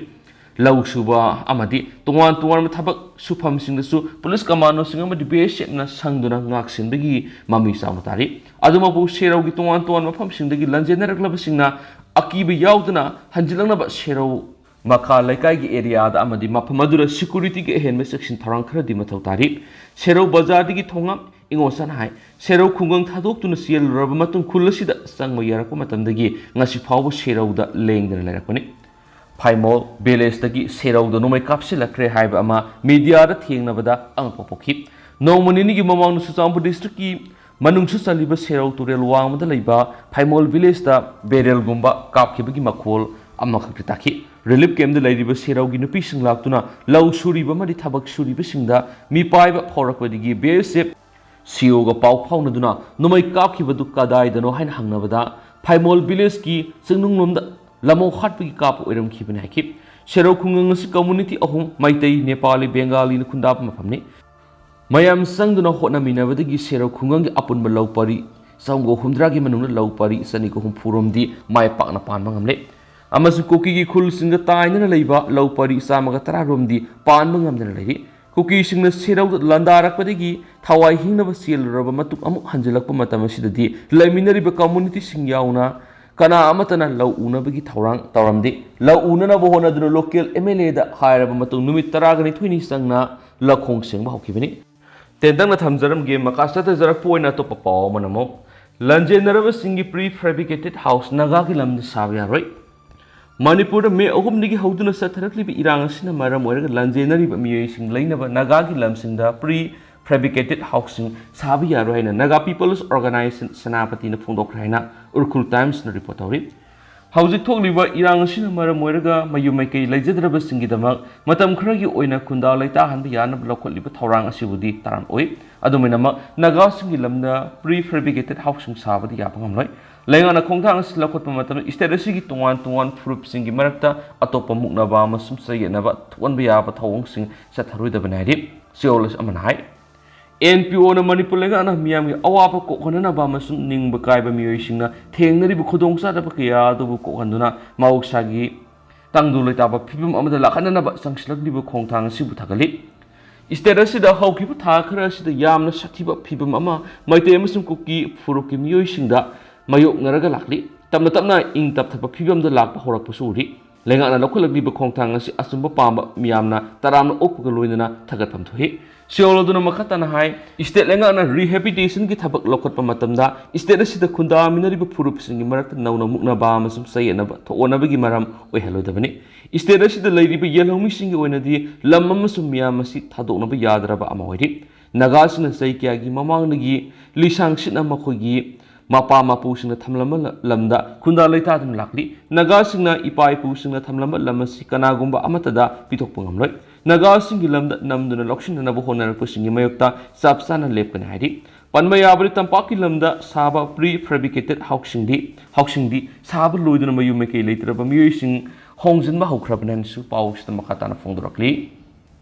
ꯂꯧ ꯁꯨꯕ ꯑꯃꯗꯤ ꯇꯣꯉꯥꯟ ꯇꯣꯉꯥꯟꯕ ꯊꯕꯛ ꯁꯨꯐꯝꯁꯤꯡꯗꯁꯨ ꯄꯨꯂꯤꯁ ꯀꯃꯥꯟꯗꯣꯁꯤꯡ ꯑꯃꯗꯤ ꯕꯤ ꯑꯦꯁ ꯑꯦꯐꯅ ꯁꯪꯗꯨꯅ ꯉꯥꯛ ꯁꯦꯟꯕꯒꯤ ꯃꯃꯤ ꯆꯥꯎꯅ ꯇꯥꯔꯤ꯫ ꯑꯗꯨꯃꯛꯄꯨ ꯁꯦꯔꯧꯒꯤ ꯇꯣꯉꯥꯟ ꯇꯣꯉꯥꯟꯕ ꯃꯐꯝꯁꯤꯡꯗꯒꯤ ꯂꯥꯟꯖꯦꯟꯅꯔꯛꯂꯕꯁꯤꯡꯅ ꯑꯀꯤꯕ ꯌꯥꯎꯗꯅ ꯍꯟꯖꯤꯜꯂꯛꯅꯕ ꯁꯦꯔꯧ ꯃꯈꯥ ꯂꯩꯀꯥꯏꯒꯤ ꯑꯦꯔꯤꯌꯥꯗ ꯑꯃꯗꯤ ꯃꯐꯝ ꯑꯗꯨꯗ ꯁꯦꯀ꯭ꯌꯨꯔꯤꯇꯤꯒꯤ ꯑꯍꯦꯟꯕ ꯆꯦꯛꯁꯤꯟ ꯊꯧꯔꯥꯡ ꯈꯔꯗꯤ ꯃꯊꯧ ꯇꯥꯔꯤ꯫ ꯁꯦꯔꯧ ꯕꯖꯥꯔꯗꯒꯤ ꯊꯣꯉꯥꯝ ꯏꯉꯣꯁꯟ ꯍꯥꯏ꯫ ꯁꯦꯔꯧ ꯈꯨꯡꯒꯪ ꯊꯥꯗꯣꯛꯇꯨꯅ ꯆꯦꯜꯂꯨꯔꯕ ꯃꯇꯨꯡ ꯈꯨꯜ ꯑꯁꯤꯗ ꯆꯪꯕ ꯌꯥꯔꯛꯄ ꯃꯇꯝꯗꯒꯤ ꯉꯁꯤ ꯐꯥꯎꯕ ꯁꯦꯔꯧꯗ ꯂꯦꯡꯗꯅ ꯂꯩꯔꯛꯄꯅꯤ꯫ ꯐꯥꯏꯃꯣꯜ ꯚꯤꯂꯦꯖꯇꯒꯤ ꯁꯦꯔꯧꯗ ꯅꯣꯡꯃꯩ ꯀꯥꯞꯁꯤꯜꯂꯛꯈ꯭ꯔꯦ ꯍꯥꯏꯕ ꯑꯃ ꯃꯤꯗꯤꯌꯥꯗ ꯊꯦꯡꯅꯕꯗ ꯑꯉꯛꯄ ꯄꯣꯛꯈꯤ꯫ ꯅꯣꯡꯃ ꯅꯤꯅꯤꯒꯤ ꯃꯃꯥꯡꯗ ꯆꯨꯔꯆꯥꯟꯄꯨꯔ ꯗꯤꯁꯇ꯭ꯔꯤꯛꯀꯤ ꯃꯅꯨꯡꯁꯨ ꯆꯜꯂꯤꯕ ꯁꯦꯔꯧ ꯇꯨꯔꯦꯜ ꯋꯥꯡꯃꯗ ꯂꯩꯕ ꯐꯥꯏꯃꯣꯜ ꯚꯤꯂꯦꯖꯇ ꯕꯦꯔꯦꯜꯒꯨꯝꯕ ꯀꯥꯞꯈꯤꯕꯒꯤ ꯃꯈꯣꯜ ꯑꯃꯈꯛꯇꯤ ꯇꯥꯈꯤ꯫ ꯔꯤꯂꯤꯐ ꯀꯦꯝꯞꯇ ꯂꯩꯔꯤꯕ ꯁꯦꯔꯧꯒꯤ ꯅꯨꯄꯤꯁꯤꯡ ꯂꯥꯛꯇꯨꯅ ꯂꯧ ꯁꯨꯔꯤꯕ ꯑꯃꯗꯤ ꯊꯕꯛ ꯁꯨꯔꯤꯕꯁꯤꯡꯗ ꯃꯤꯄꯥꯏꯕ ꯐꯥꯎꯔꯛꯄꯗꯒꯤ ꯕꯤ ꯑꯦꯁ ꯑꯦꯐ ꯁꯤ ꯑꯣꯒ ꯄꯥꯎ ꯐꯥꯎꯅꯗꯨꯅ ꯅꯣꯡꯃꯩ ꯀꯥꯞꯈꯤꯕꯗꯨ ꯀꯗꯥꯏꯗꯅꯣ ꯍꯥꯏꯅ ꯍꯪꯅꯕꯗ ꯐꯥꯏꯃꯣꯜ ꯚꯤꯂꯦꯖꯀꯤ ꯆꯤꯡꯅꯨꯡꯂꯣꯝꯗ ꯂꯝꯃꯧ ꯍꯥꯠꯄꯒꯤ ꯀꯥꯞꯄ ꯑꯣꯏꯔꯝꯈꯤꯕꯅꯤ ꯍꯥꯏꯈꯤ꯫ ꯁꯦꯔꯧ ꯈꯨꯡꯒꯪ ꯑꯁꯤ ꯀꯝꯃꯨꯅꯤꯇꯤ ꯑꯍꯨꯝ, ꯃꯩꯇꯩ, ꯅꯦꯄꯥꯂꯤ, ꯕꯦꯡꯒꯥꯂꯤꯅ ꯈꯨꯟꯗꯥꯕ ꯃꯐꯝꯅꯤ꯫ ꯃꯌꯥꯝ ꯆꯪꯗꯨꯅ ꯍꯣꯠꯅꯃꯤꯟꯅꯕꯗꯒꯤ ꯁꯦꯔꯧ ꯈꯨꯡꯒꯪꯒꯤ ꯑꯄꯨꯟꯕ ꯂꯧ ꯄꯔꯤ ꯆꯥꯝꯃꯒ ꯍꯨꯝꯗ꯭ꯔꯥꯒꯤ ꯃꯅꯨꯡꯗ ꯂꯧ ꯄꯔꯤ ꯆꯅꯤꯒ ꯍꯨꯝꯐꯨ ꯔꯣꯝꯗꯤ ꯃꯥꯏ ꯄꯥꯛꯅ ꯄꯥꯟꯕ ꯉꯝꯂꯦ꯫ ꯑꯃꯁꯨꯡ ꯀꯨꯀꯤꯒꯤ ꯈꯨꯜꯁꯤꯡꯒ ꯇꯥꯏꯅꯅ ꯂꯩꯕ ꯂꯧ ꯄꯔꯤ ꯆꯥꯝꯃꯒ ꯇꯔꯥ ꯔꯣꯝꯗꯤ ꯄꯥꯟꯕ ꯉꯝꯗꯅ ꯂꯩꯔꯤ꯫ ꯀꯨꯀꯤꯁꯤꯡꯅ ꯁꯦꯔꯧꯗ ꯂꯥꯟꯗꯥꯔꯛꯄꯗꯒꯤ ꯊꯋꯥꯏ ꯍꯤꯡꯅꯕ ꯆꯦꯜꯂꯨꯔꯕ ꯃꯇꯨꯡ ꯑꯃꯨꯛ ꯍꯟꯖꯤꯜꯂꯛꯄ ꯃꯇꯝ ꯑꯁꯤꯗꯗꯤ ꯂꯩꯃꯤꯟꯅꯔꯤꯕ ꯀꯝꯃꯨꯅꯤꯇꯤꯁꯤꯡ ꯌꯥꯎꯅ ꯀꯅꯥ ꯑꯃꯠꯇꯅ ꯂꯧ ꯎꯅꯕꯒꯤ ꯊꯧꯔꯥꯡ ꯇꯧꯔꯝꯗꯦ꯫ ꯂꯧ ꯎꯅꯅꯕ ꯍꯣꯠꯅꯗꯨꯅ ꯂꯣꯀꯦꯜ ꯑꯦꯝ ꯑꯦꯜ ꯑꯦꯗ ꯍꯥꯏꯔꯕ ꯃꯇꯨꯡ ꯅꯨꯃꯤꯠ ꯇꯔꯥꯅꯤꯊꯣꯏꯅꯤ ꯆꯪꯅ ꯂꯧꯈꯣꯡ ꯁꯦꯡꯕ ꯍꯧꯈꯤꯕꯅꯤ꯫ ꯇꯦꯟꯇꯛꯅ ꯊꯝꯖꯔꯝꯒꯦ꯫ ꯃꯈꯥ ꯆꯠꯊꯖꯔꯛꯄ ꯑꯣꯏꯅ ꯑꯇꯣꯞꯄ ꯄꯥꯎ ꯑꯃꯅ ꯑꯃꯨꯛ ꯂꯥꯟꯖꯦꯟꯅꯔꯕꯁꯤꯡꯒꯤ pre fabricated house ꯅꯥꯒꯥꯒꯤ ꯂꯝꯗ ꯁꯥꯕ ꯌꯥꯔꯣꯏ꯫ ꯃꯅꯤꯄꯨꯔꯗ ꯃꯦ ꯑꯍꯨꯝꯗꯒꯤ ꯍꯧꯗꯨꯅ ꯆꯠꯊꯔꯛꯂꯤꯕ ꯏꯔꯥꯡ ꯑꯁꯤꯅ ꯃꯔꯝ ꯑꯣꯏꯔꯒ ꯂꯥꯟꯖꯦꯟꯅꯔꯤꯕ ꯃꯤꯑꯣꯏꯁꯤꯡ ꯂꯩꯅꯕ ꯅꯥꯒꯥꯒꯤ ꯂꯝꯁꯤꯡꯗ pre fabricated house ꯁꯤꯡ ꯁꯥꯕ ꯌꯥꯔꯣꯏ ꯍꯥꯏꯅ Naga People's Organization ꯁꯦꯅꯥꯄꯇꯤꯅ ꯐꯣꯡꯗꯣꯛꯈ꯭ꯔꯦ ꯍꯥꯏꯅ ꯎꯔꯈꯨꯜ ꯇꯥꯏꯝꯁꯅ ꯔꯤꯄꯣꯔꯠ ꯇꯧꯔꯤ꯫ ꯍꯧꯖꯤꯛ ꯊꯣꯛꯂꯤꯕ ꯏꯔꯥꯡ ꯑꯁꯤꯅ ꯃꯔꯝ ꯑꯣꯏꯔꯒ ꯃꯌꯨꯝ ꯃꯩꯀꯩ ꯂꯩꯖꯗ꯭ꯔꯕꯁꯤꯡꯒꯤꯗꯃꯛ ꯃꯇꯝ ꯈꯔꯒꯤ ꯑꯣꯏꯅ ꯈꯨꯟꯗꯥ ꯂꯩꯇꯥꯍꯟꯕ ꯌꯥꯅꯕ ꯂꯧꯈꯠꯂꯤꯕ ꯊꯧꯔꯥꯡ ꯑꯁꯤꯕꯨꯗꯤ ꯇꯔꯥꯝ ꯑꯣꯏ꯫ ꯑꯗꯨꯝ ꯑꯣꯏꯅꯃꯛ, ꯅꯥꯒꯥꯁꯤꯡꯒꯤ ꯂꯝꯗ pre fabricated house ꯁꯤꯡ ꯁꯥꯕꯗꯤ ꯌꯥꯕ ꯉꯝꯂꯣꯏ꯫ ꯂꯩꯉꯥꯛꯅ ꯈꯣꯡꯊꯥꯡ ꯑꯁꯤ ꯂꯧꯈꯠꯄ ꯃꯇꯝꯗ state ꯑꯁꯤꯒꯤ ꯇꯣꯉꯥꯟ ꯇꯣꯉꯥꯟ ꯐꯨꯔꯨꯞꯁꯤꯡꯒꯤ ꯃꯔꯛꯇ ꯑꯇꯣꯞꯄ ꯃꯨꯛꯅꯕ ꯑꯃꯁꯨꯡ ꯆꯌꯦꯠꯅꯕ ꯊꯣꯛꯍꯟꯕ ꯌꯥꯕ ꯊꯧꯑꯣꯡꯁꯤꯡ ꯆꯠꯊꯔꯣꯏꯗꯕꯅꯤ ꯍꯥꯏꯔꯤ꯫ ꯁꯤꯑꯣꯂꯤꯁ ꯑꯃꯅ ꯍꯥꯏ꯫ ꯑꯦꯟ ꯄꯤ ꯑꯣꯅ ꯃꯅꯤꯄꯨꯔ ꯂꯩꯉꯥꯛꯅ ꯃꯤꯌꯥꯝꯒꯤ ꯑꯋꯥꯕ ꯀꯣꯛꯍꯟꯅꯅꯕ ꯑꯃꯁꯨꯡ ꯅꯤꯡꯕ ꯀꯥꯏꯕ ꯃꯤꯑꯣꯏꯁꯤꯡꯅ ꯊꯦꯡꯅꯔꯤꯕ ꯈꯨꯗꯣꯡꯆꯥꯗꯕ ꯀꯌꯥ ꯑꯗꯨꯕꯨ ꯀꯣꯛꯍꯟꯗꯨꯅ ꯃꯍꯧꯁꯥꯒꯤ ꯇꯪꯗꯨ ꯂꯩꯇꯥꯕ ꯐꯤꯕꯝ ꯑꯃꯗ ꯂꯥꯛꯍꯟꯅꯅꯕ ꯆꯪꯁꯤꯜꯂꯛꯂꯤꯕ ꯈꯣꯡꯊꯥꯡ ꯑꯁꯤꯕꯨ ꯊꯥꯒꯠꯂꯤ꯫ State ꯑꯁꯤꯗ ꯍꯧꯈꯤꯕ ꯊꯥ ꯈꯔ ꯑꯁꯤꯗ ꯌꯥꯝꯅ ꯁꯥꯊꯤꯕ ꯐꯤꯕꯝ ꯑꯃ ꯃꯩꯇꯩ ꯑꯃꯁꯨꯡ ꯀꯨꯀꯤ ꯐꯨꯔꯨꯞꯀꯤ ꯃꯤꯑꯣꯏꯁꯤꯡꯗ ꯃꯥꯌꯣꯛꯅꯔꯒ ꯂꯥꯛꯂꯤ꯫ ꯇꯞꯅ ꯇꯞꯅ ꯏꯪ ꯇꯞꯊꯕ ꯐꯤꯕꯝꯗ ꯂꯥꯛꯄ ꯍꯧꯔꯛꯄꯁꯨ ꯎꯔꯤ꯫ ꯂꯩꯉꯥꯛꯅ ꯂꯧꯈꯠꯂꯛꯂꯤꯕ ꯈꯣꯡꯊꯥꯡ ꯑꯁꯤ ꯑꯆꯨꯝꯕ ꯄꯥꯝꯕ ꯃꯤꯌꯥꯝꯅ ꯇꯔꯥꯝꯅ ꯑꯣꯛꯄꯒ ꯂꯣꯏꯅꯅ ꯊꯥꯒꯠꯐꯝ ꯊꯣꯛꯏ꯫ ꯁꯤꯑꯣꯜ ꯑꯗꯨꯅ ꯃꯈꯥ ꯇꯥꯅ ꯍꯥꯏ, ꯁ꯭ꯇꯦꯠ ꯂꯩꯉꯥꯛꯅ ꯔꯤꯍꯦꯕꯤꯂꯤꯇꯦꯁꯟꯒꯤ ꯊꯕꯛ ꯂꯧꯈꯠꯄ ꯃꯇꯝꯗ ꯁ꯭ꯇꯦꯠ ꯑꯁꯤꯗ ꯈꯨꯟꯗꯥꯃꯤꯟꯅꯔꯤꯕ ꯐꯨꯔꯨꯞꯁꯤꯡꯒꯤ ꯃꯔꯛꯇ ꯅꯧꯅ ꯃꯨꯛꯅꯕ ꯑꯃꯁꯨꯡ ꯆꯌꯦꯠꯅꯕ ꯊꯣꯛꯍꯟꯅꯕꯒꯤ ꯃꯔꯝ ꯑꯣꯏꯍꯜꯂꯣꯏꯗꯕꯅꯤ꯫ ꯁ꯭ꯇꯦꯠ ꯑꯁꯤꯗ ꯂꯩꯔꯤꯕ ꯌꯦꯜꯍꯧꯃꯤꯁꯤꯡꯒꯤ ꯑꯣꯏꯅꯗꯤ ꯂꯝ ꯑꯃꯁꯨꯡ ꯃꯤꯌꯥꯝ ꯑꯁꯤ ꯊꯥꯗꯣꯛꯅꯕ ꯌꯥꯗ꯭ꯔꯕ ꯑꯃ ꯑꯣꯏꯔꯤ꯫ ꯅꯥꯒꯥꯁꯤꯡꯅ ꯆꯍꯤ ꯀꯌꯥꯒꯤ ꯃꯃꯥꯡꯗꯒꯤ ꯂꯤꯁꯥꯡꯁꯤꯠꯅ ꯃꯈꯣꯏꯒꯤ ꯃꯄꯥ ꯃꯄꯨꯁꯤꯡꯅ ꯊꯝꯂꯝꯕ ꯂ-, ꯂꯝꯗ ꯈꯨꯟꯗꯥ ꯂꯩꯇꯥꯗꯨꯅ ꯂꯥꯛꯂꯤ꯫ ꯅꯥꯒꯥꯁꯤꯡꯅ ꯏꯄꯥ ꯏꯄꯨꯁꯤꯡꯅ ꯊꯝꯂꯝꯕ ꯂꯝ ꯑꯁꯤ ꯀꯅꯥꯒꯨꯝꯕ ꯑꯃꯠꯇꯗ ꯄꯤꯊꯣꯛꯄ ꯉꯝꯂꯣꯏ꯫ ꯅꯥꯒꯥꯁꯤꯡꯒꯤ ꯂꯝꯗ ꯅꯝꯗꯨꯅ ꯂꯧꯁꯤꯟꯅꯅꯕ ꯍꯣꯠꯅꯔꯛꯄꯁꯤꯡꯒꯤ ꯃꯥꯌꯣꯛꯇ ꯆꯞ ꯆꯥꯅ ꯂꯦꯞꯀꯅꯤ ꯍꯥꯏꯔꯤ꯫ ꯄꯟꯕ ꯌꯥꯕꯗꯤ, ꯇꯝꯄꯥꯛꯀꯤ ꯂꯝꯗ ꯁꯥꯕ pre fabricated ꯍꯥꯎꯁꯤꯡꯗꯤ, ꯍꯥꯎꯁꯤꯡꯗꯤ ꯁꯥꯕ ꯂꯣꯏꯗꯨꯅ ꯃꯌꯨꯝ ꯃꯀꯩ ꯂꯩꯇ꯭ꯔꯕ ꯃꯤꯑꯣꯏꯁꯤꯡ ꯍꯣꯡꯖꯤꯟꯕ ꯍꯧꯈ꯭ꯔꯕꯅꯤ ꯍꯥꯏꯅꯁꯨ ꯄꯥꯎꯁꯤꯗ ꯃꯈꯥ ꯇꯥꯅ ꯐꯣꯡꯗꯣꯔꯛꯂꯤ꯫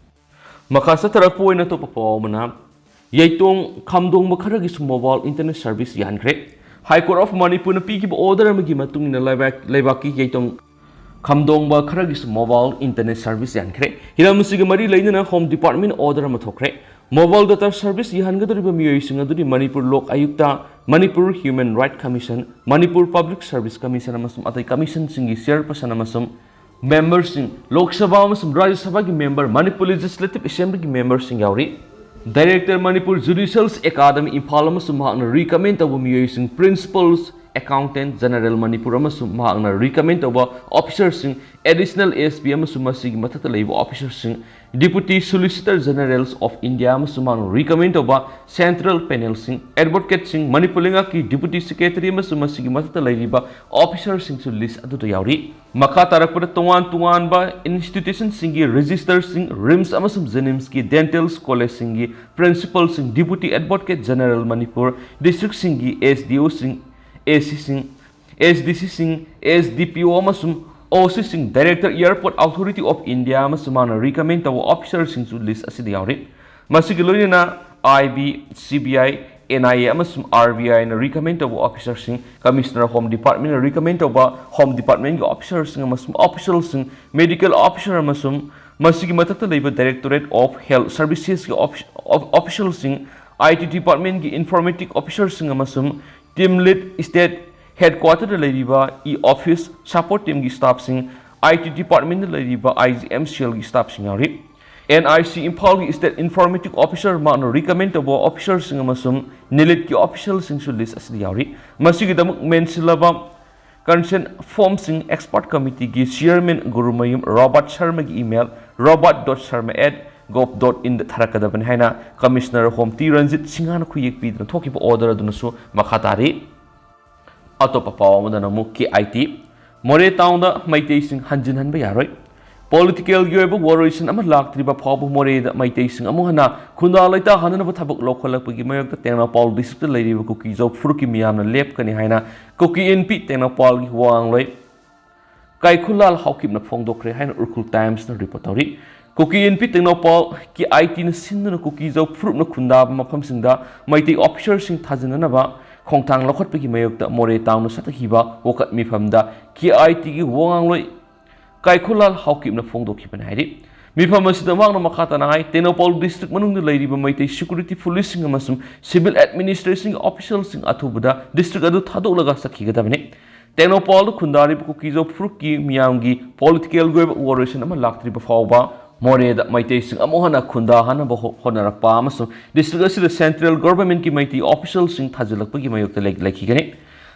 ꯃꯈꯥ ꯆꯠꯊꯔꯛꯄ ꯑꯣꯏꯅ ꯑꯇꯣꯞꯄ ꯄꯥꯎ ꯑꯃꯅ, ꯌꯩꯇꯣꯡ ꯈꯥꯝꯗꯣꯡꯕ ꯈꯔꯒꯤꯁꯨ mobile internet service ꯌꯥꯍꯟꯈ꯭ꯔꯦ꯫ High Court of ꯃꯅꯤꯄꯨꯔꯅ ꯄꯤꯈꯤꯕ order ꯑꯃꯒꯤ ꯃꯇꯨꯡ ꯏꯟꯅ ꯂꯩꯕꯥꯛ-, ꯂꯩꯕꯥꯛꯀꯤ ꯌꯩꯇꯣꯡ ꯈꯥꯝꯗꯣꯡꯕ ꯈꯔꯒꯤꯁꯨ mobile internet service ꯌꯥꯍꯟꯈ꯭ꯔꯦ꯫ ꯍꯤꯔꯝ ꯑꯁꯤꯒ ꯃꯔꯤ ꯂꯩꯅꯅ Home Department order ꯑꯃ ꯊꯣꯛꯈ꯭ꯔꯦ꯫ Mobile data service ꯌꯥꯍꯟꯒꯗꯧꯔꯤꯕ ꯃꯤꯑꯣꯏꯁꯤꯡ ꯑꯗꯨꯗꯤ Manipur Lok ꯑꯥꯌꯨꯛꯇ, Manipur Human Right Commission, Manipur Public Service Commission ꯑꯃꯁꯨꯡ ꯑꯇꯩ commissionꯁꯤꯡꯒꯤ chairperson ꯑꯃꯁꯨꯡ memberꯁꯤꯡ, ꯂꯣꯛ ꯁꯚꯥ ꯑꯃꯁꯨꯡ ꯔꯥꯖ꯭ꯌ ꯁꯚꯥꯒꯤ member, ꯃꯅꯤꯄꯨꯔ Legislative Assemblyꯒꯤ memberꯁꯤꯡ ꯌꯥꯎꯔꯤ꯫ Director, Manipur Judicial Academy, Imphal ꯑꯃꯁꯨꯡ ꯃꯍꯥꯛꯅ recommend ꯇꯧꯕ ꯃꯤꯑꯣꯏꯁꯤꯡ, Principals Accountant General ꯃꯅꯤꯄꯨꯔ ꯑꯃꯁꯨꯡ ꯃꯍꯥꯛꯅ recommend ꯇꯧꯕ officerꯁꯤꯡ, Additional SP ꯑꯃꯁꯨꯡ ꯃꯁꯤꯒꯤ ꯃꯊꯛꯇ ꯂꯩꯕ officerꯁꯤꯡ, Deputy Solicitor Generals of India ꯑꯃꯁꯨꯡ ꯃꯍꯥꯛꯅ recommend ꯇꯧꯕ central panelꯁꯤꯡ, advocateꯁꯤꯡ, ꯃꯅꯤꯄꯨꯔ ꯂꯩꯉꯥꯛꯀꯤ Deputy Secretary ꯑꯃꯁꯨꯡ ꯃꯁꯤꯒꯤ ꯃꯊꯛꯇ ꯂꯩꯔꯤꯕ officerꯁꯤꯡꯁꯨ list ꯑꯗꯨꯗ ꯌꯥꯎꯔꯤ꯫ ꯃꯈꯥ ꯇꯥꯔꯛꯄꯗ ꯇꯣꯉꯥꯟ ꯇꯣꯉꯥꯟꯕ institutionꯁꯤꯡꯒꯤ registrarꯁꯤꯡ, RIMS ꯑꯃꯁꯨꯡ JNIMSꯀꯤ dental collegeꯁꯤꯡꯒꯤ principalꯁꯤꯡ, Deputy Advocate General Manipur, districtꯁꯤꯡꯒꯤ SDOꯁꯤꯡ, ACꯁꯤꯡ, SDCꯁꯤꯡ, SDPO ꯑꯃꯁꯨꯡ OCꯁꯤꯡ, Director Airport Authority of India ꯑꯃꯁꯨꯡ ꯃꯥꯅ recommend ꯇꯧꯕ officerꯁꯤꯡꯁꯨ list ꯑꯁꯤꯗ ꯌꯥꯎꯔꯤ꯫ ꯃꯁꯤꯒꯤ ꯂꯣꯏꯅꯅ IB, CBI, NIA ꯑꯃꯁꯨꯡ RBIꯅ recommend ꯇꯧꯕ officerꯁꯤꯡ, Commissioner Home Departmentꯅ recommend ꯇꯧꯕ Home Departmentꯀꯤ officerꯁꯤꯡ ꯑꯃꯁꯨꯡ officialꯁꯤꯡ, medical officer ꯑꯃꯁꯨꯡ ꯃꯁꯤꯒꯤ ꯃꯊꯛꯇ ꯂꯩꯕ Directorate of Health Servicesꯀꯤ offi-, of-, officialꯁꯤꯡ, IT Departmentꯀꯤ informatic officerꯁꯤꯡ ꯑꯃꯁꯨꯡ team lead, state headquarterꯗ ꯂꯩꯔꯤꯕ e-office support teamꯒꯤ staffꯁꯤꯡ, IT Departmentꯗ ꯂꯩꯔꯤꯕ IGMCLꯒꯤ staffꯁꯤꯡ ꯌꯥꯎꯔꯤ꯫ ꯑꯦꯟ ꯑꯥꯏ ꯁꯤ ꯏꯝꯐꯥꯜꯒꯤ State Informative Officer ꯃꯍꯥꯛꯅ recommend ꯇꯧꯕ officerꯁꯤꯡ ꯑꯃꯁꯨꯡ ꯅꯤꯂꯤꯠꯀꯤ officialꯁꯤꯡꯁꯨ list ꯑꯁꯤꯗ ꯌꯥꯎꯔꯤ꯫ ꯃꯁꯤꯒꯤꯗꯃꯛ ꯃꯦꯟꯁꯤꯜꯂꯕ consent formꯁꯤꯡ expert committeeꯒꯤ chairman ꯒꯨꯔꯨꯃꯌꯨꯝ ꯔꯣꯕꯥꯔꯠ ꯁꯔꯃꯒꯤ email robert dot sharma at gov dot inꯗ ꯊꯥꯔꯛꯀꯗꯕꯅꯤ ꯍꯥꯏꯅ Commissioner Home ꯇꯤ ꯔꯟꯖꯤꯠ ꯁꯤꯡꯍꯅ ꯈꯨꯌꯦꯛ ꯄꯤꯗꯨꯅ ꯊꯣꯛꯈꯤꯕ order ꯑꯗꯨꯅꯁꯨ ꯃꯈꯥ ꯇꯥꯔꯤ꯫ ꯑꯇꯣꯞꯄ ꯄꯥꯎ ꯑꯃꯗꯅ ꯑꯃꯨꯛ ꯀꯦ ꯑꯥꯏ ꯇꯤ, ꯃꯣꯔꯦ ꯇꯥꯎꯟꯗ ꯃꯩꯇꯩꯁꯤꯡ ꯍꯟꯖꯤꯟꯍꯟꯕ ꯌꯥꯔꯣꯏ꯫ Political ꯒꯤ ꯑꯣꯏꯕ ꯋꯥꯔꯣꯏꯁꯤꯟ ꯑꯃ ꯂꯥꯛꯇ꯭ꯔꯤꯕ ꯐꯥꯎꯕ ꯃꯣꯔꯦꯗ ꯃꯩꯇꯩꯁꯤꯡ ꯑꯃꯨꯛ ꯍꯟꯅ ꯈꯨꯟꯗꯥ ꯂꯩꯇꯥꯍꯟꯅꯅꯕ ꯊꯕꯛ ꯂꯧꯈꯠꯂꯛꯄꯒꯤ ꯃꯥꯌꯣꯛꯇ ꯇꯦꯡꯅꯧꯄꯥꯜ districtꯇ ꯂꯩꯔꯤꯕ ꯀꯨꯀꯤ-ꯖꯧ ꯐꯨꯔꯨꯞꯀꯤ ꯃꯤꯌꯥꯝꯅ ꯂꯦꯞꯀꯅꯤ ꯍꯥꯏꯅ ꯀꯨꯀꯤ ꯏꯟꯄꯤ ꯇꯦꯡꯅꯧꯄꯥꯜꯒꯤ ꯋꯥꯉꯥꯡꯂꯣꯏ ꯀꯥꯏꯈꯨꯂꯥꯜ ꯍꯥꯎꯀꯤꯞꯅ ꯐꯣꯡꯗꯣꯛꯈ꯭ꯔꯦ ꯍꯥꯏꯅ ꯎꯔꯈꯨꯜ ꯇꯥꯏꯝꯁꯅ report ꯇꯧꯔꯤ꯫ ꯀꯨꯀꯤ ꯏꯟꯄꯤ ꯇꯦꯡꯅꯧꯄꯥꯜ ꯀꯦ ꯑꯥꯏ ꯇꯤꯅ ꯁꯤꯟꯗꯨꯅ ꯀꯨꯀꯤ-ꯖꯧ ꯐꯨꯔꯨꯞꯅ ꯈꯨꯟꯗꯥꯕ ꯃꯐꯝꯁꯤꯡꯗ ꯃꯩꯇꯩ officerꯁꯤꯡ ꯊꯥꯖꯤꯟꯅꯅꯕ ꯈꯣꯡꯊꯥꯡ ꯂꯧꯈꯠꯄꯒꯤ ꯃꯥꯌꯣꯛꯇ ꯃꯣꯔꯦ ꯇꯥꯎꯟꯗ ꯆꯠꯊꯈꯤꯕ ꯋꯥꯀꯠ ꯃꯤꯐꯝꯗ ꯀꯦ ꯑꯥꯏ ꯇꯤꯒꯤ ꯋꯥꯉꯥꯡꯂꯣꯏ ꯀꯥꯏꯈꯨꯂꯥꯜ ꯍꯥꯎꯀꯤꯞꯅ ꯐꯣꯡꯗꯣꯛꯈꯤꯕꯅꯤ ꯍꯥꯏꯔꯤ꯫ ꯃꯤꯐꯝ ꯑꯁꯤꯗ ꯃꯍꯥꯛꯅ ꯃꯈꯥ ꯇꯥꯅ ꯍꯥꯏ, ꯇꯦꯡꯅꯧꯄꯥꯜ district ꯃꯅꯨꯡꯗ ꯂꯩꯔꯤꯕ ꯃꯩꯇꯩ security policeꯁꯤꯡ ꯑꯃꯁꯨꯡ civil administrationꯒꯤ officialꯁꯤꯡ ꯑꯊꯨꯕꯗ district ꯑꯗꯨ ꯊꯥꯗꯣꯛꯂꯒ ꯆꯠꯈꯤꯒꯗꯕꯅꯤ꯫ ꯇꯦꯡꯅꯧꯄꯥꯜꯗ ꯈꯨꯟꯗꯥꯔꯤꯕ ꯀꯨꯀꯤ-ꯖꯧ ꯐꯨꯔꯨꯞꯀꯤ ꯃꯤꯌꯥꯝꯒꯤ political ꯒꯤ ꯑꯣꯏꯕ ꯋꯥꯔꯣꯏꯁꯤꯟ ꯑꯃ ꯂꯥꯛꯇ꯭ꯔꯤꯕ ꯐꯥꯎꯕ ꯃꯣꯔꯦꯗ ꯃꯩꯇꯩꯁꯤꯡ ꯑꯃꯨꯛ ꯍꯟꯅ ꯈꯨꯟꯗꯥꯍꯟꯅꯕ ꯍꯣ-, ꯍꯣꯠꯅꯔꯛꯄ ꯑꯃꯁꯨꯡ district ꯑꯁꯤꯗ central governmentꯀꯤ ꯃꯩꯇꯩ officialꯁꯤꯡ ꯊꯥꯖꯤꯜꯂꯛꯄꯒꯤ ꯃꯥꯌꯣꯛꯇ ꯂꯩ-, ꯂꯩꯈꯤꯒꯅꯤ꯫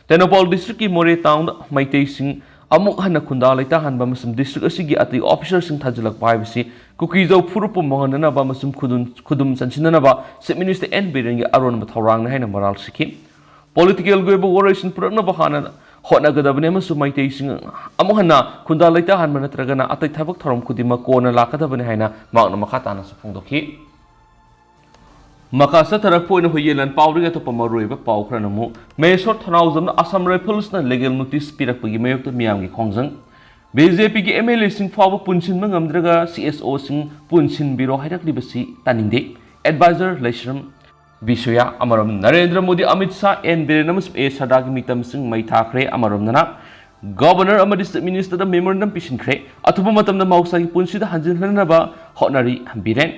ꯇꯦꯡꯅꯧꯄꯥꯜ districtꯀꯤ ꯃꯣꯔꯦ ꯇꯥꯎꯟꯗ ꯃꯩꯇꯩꯁꯤꯡ ꯑꯃꯨꯛ ꯍꯟꯅ ꯈꯨꯟꯗꯥ ꯂꯩꯇꯥꯍꯟꯕ ꯑꯃꯁꯨꯡ district ꯑꯁꯤꯒꯤ ꯑꯇꯩ officerꯁꯤꯡ ꯊꯥꯖꯤꯜꯂꯛꯄ ꯍꯥꯏꯕꯁꯤ ꯀꯨꯀꯤ-ꯖꯧ ꯐꯨꯔꯨꯞꯄꯨ ꯃꯥꯡꯍꯟꯅꯅꯕ ꯑꯃꯁꯨꯡ ꯈꯨꯗꯨꯝ, ꯈꯨꯗꯨꯝ ꯆꯟꯁꯤꯟꯅꯅꯕ Chief Minister ꯑꯦꯟ ꯕꯤꯔꯦꯟꯒꯤ ꯑꯔꯣꯟꯕ ꯊꯧꯔꯥꯡꯅꯤ ꯍꯥꯏꯅ ꯃꯔꯥꯜ ꯁꯤꯈꯤ꯫ Political ꯒꯤ ꯑꯣꯏꯕ ꯋꯥꯔꯣꯏꯁꯤꯟ ꯄꯨꯔꯛꯅꯕ ꯍꯥꯟꯅ ꯍꯣꯠꯅꯒꯗꯕꯅꯤ ꯑꯃꯁꯨꯡ ꯃꯩꯇꯩꯁꯤꯡ ꯑꯃꯨꯛ ꯍꯟꯅ ꯈꯨꯟꯗꯥ ꯂꯩꯇꯥꯍꯟꯕ ꯅꯠꯇ꯭ꯔꯒꯅ ꯑꯇꯩ ꯊꯕꯛ ꯊꯧꯔꯝ ꯈꯨꯗꯤꯡꯃꯛ ꯀꯣꯟꯅ ꯂꯥꯛꯀꯗꯕꯅꯤ ꯍꯥꯏꯅ ꯃꯍꯥꯛꯅ ꯃꯈꯥ ꯇꯥꯅꯁꯨ ꯐꯣꯡꯗꯣꯛꯈꯤ꯫ ꯃꯈꯥ ꯆꯠꯊꯔꯛꯄ ꯑꯣꯏꯅ ꯍꯨꯏꯌꯦꯟ ꯂꯥꯟ ꯄꯥꯎꯗꯒꯤ ꯑꯇꯣꯞꯄ ꯃꯔꯨꯑꯣꯏꯕ ꯄꯥꯎ ꯈꯔꯅ ꯑꯃꯨꯛ, ꯃꯍꯦꯁ꯭ꯋꯔ ꯊꯧꯅꯥꯎꯖꯝꯅ Assam Riflesꯅ legal notice ꯄꯤꯔꯛꯄꯒꯤ ꯃꯥꯌꯣꯛꯇ ꯃꯤꯌꯥꯝꯒꯤ ꯈꯣꯡꯖꯪ, ꯕꯤ ꯖꯦ ꯄꯤꯒꯤ ꯑꯦꯝ ꯑꯦꯜ ꯑꯦꯁꯤꯡ ꯐꯥꯎꯕ ꯄꯨꯟꯁꯤꯟꯕ ꯉꯝꯗ꯭ꯔꯒ ꯁꯤ ꯑꯦꯁ ꯑꯣꯁꯤꯡ ꯄꯨꯟꯁꯤꯟꯕꯤꯔꯣ ꯍꯥꯏꯔꯛꯂꯤꯕꯁꯤ ꯇꯥꯅꯤꯡꯗꯦ꯫ Advisor ꯂꯩꯁ꯭ꯔꯝ ꯕꯤꯁꯣꯌꯥ꯫ ꯑꯃꯔꯣꯝꯗ ꯅꯔꯦꯟꯗ꯭ꯔ ꯃꯣꯗꯤ, ꯑꯃꯤꯠ ꯁꯥꯍ, ꯑꯦꯟ ꯕꯤꯔꯦꯟ ꯑꯃꯁꯨꯡ ꯑꯦ ꯁꯥꯗꯥꯒꯤ ꯃꯤꯇꯝꯁꯤꯡ ꯃꯩ ꯊꯥꯈ꯭ꯔꯦ꯫ ꯑꯃꯔꯣꯝꯗꯅ Governor ꯑꯃꯗꯤ Chief Ministerꯗ memorandum ꯄꯤꯁꯤꯟꯈ꯭ꯔꯦ꯫ ꯑꯊꯨꯕ ꯃꯇꯝꯗ ꯃꯍꯧꯁꯥꯒꯤ ꯄꯨꯟꯁꯤꯗ ꯍꯟꯖꯤꯟꯍꯟꯅꯕ ꯍꯣꯠꯅꯔꯤ ꯕꯤꯔꯦꯟ꯫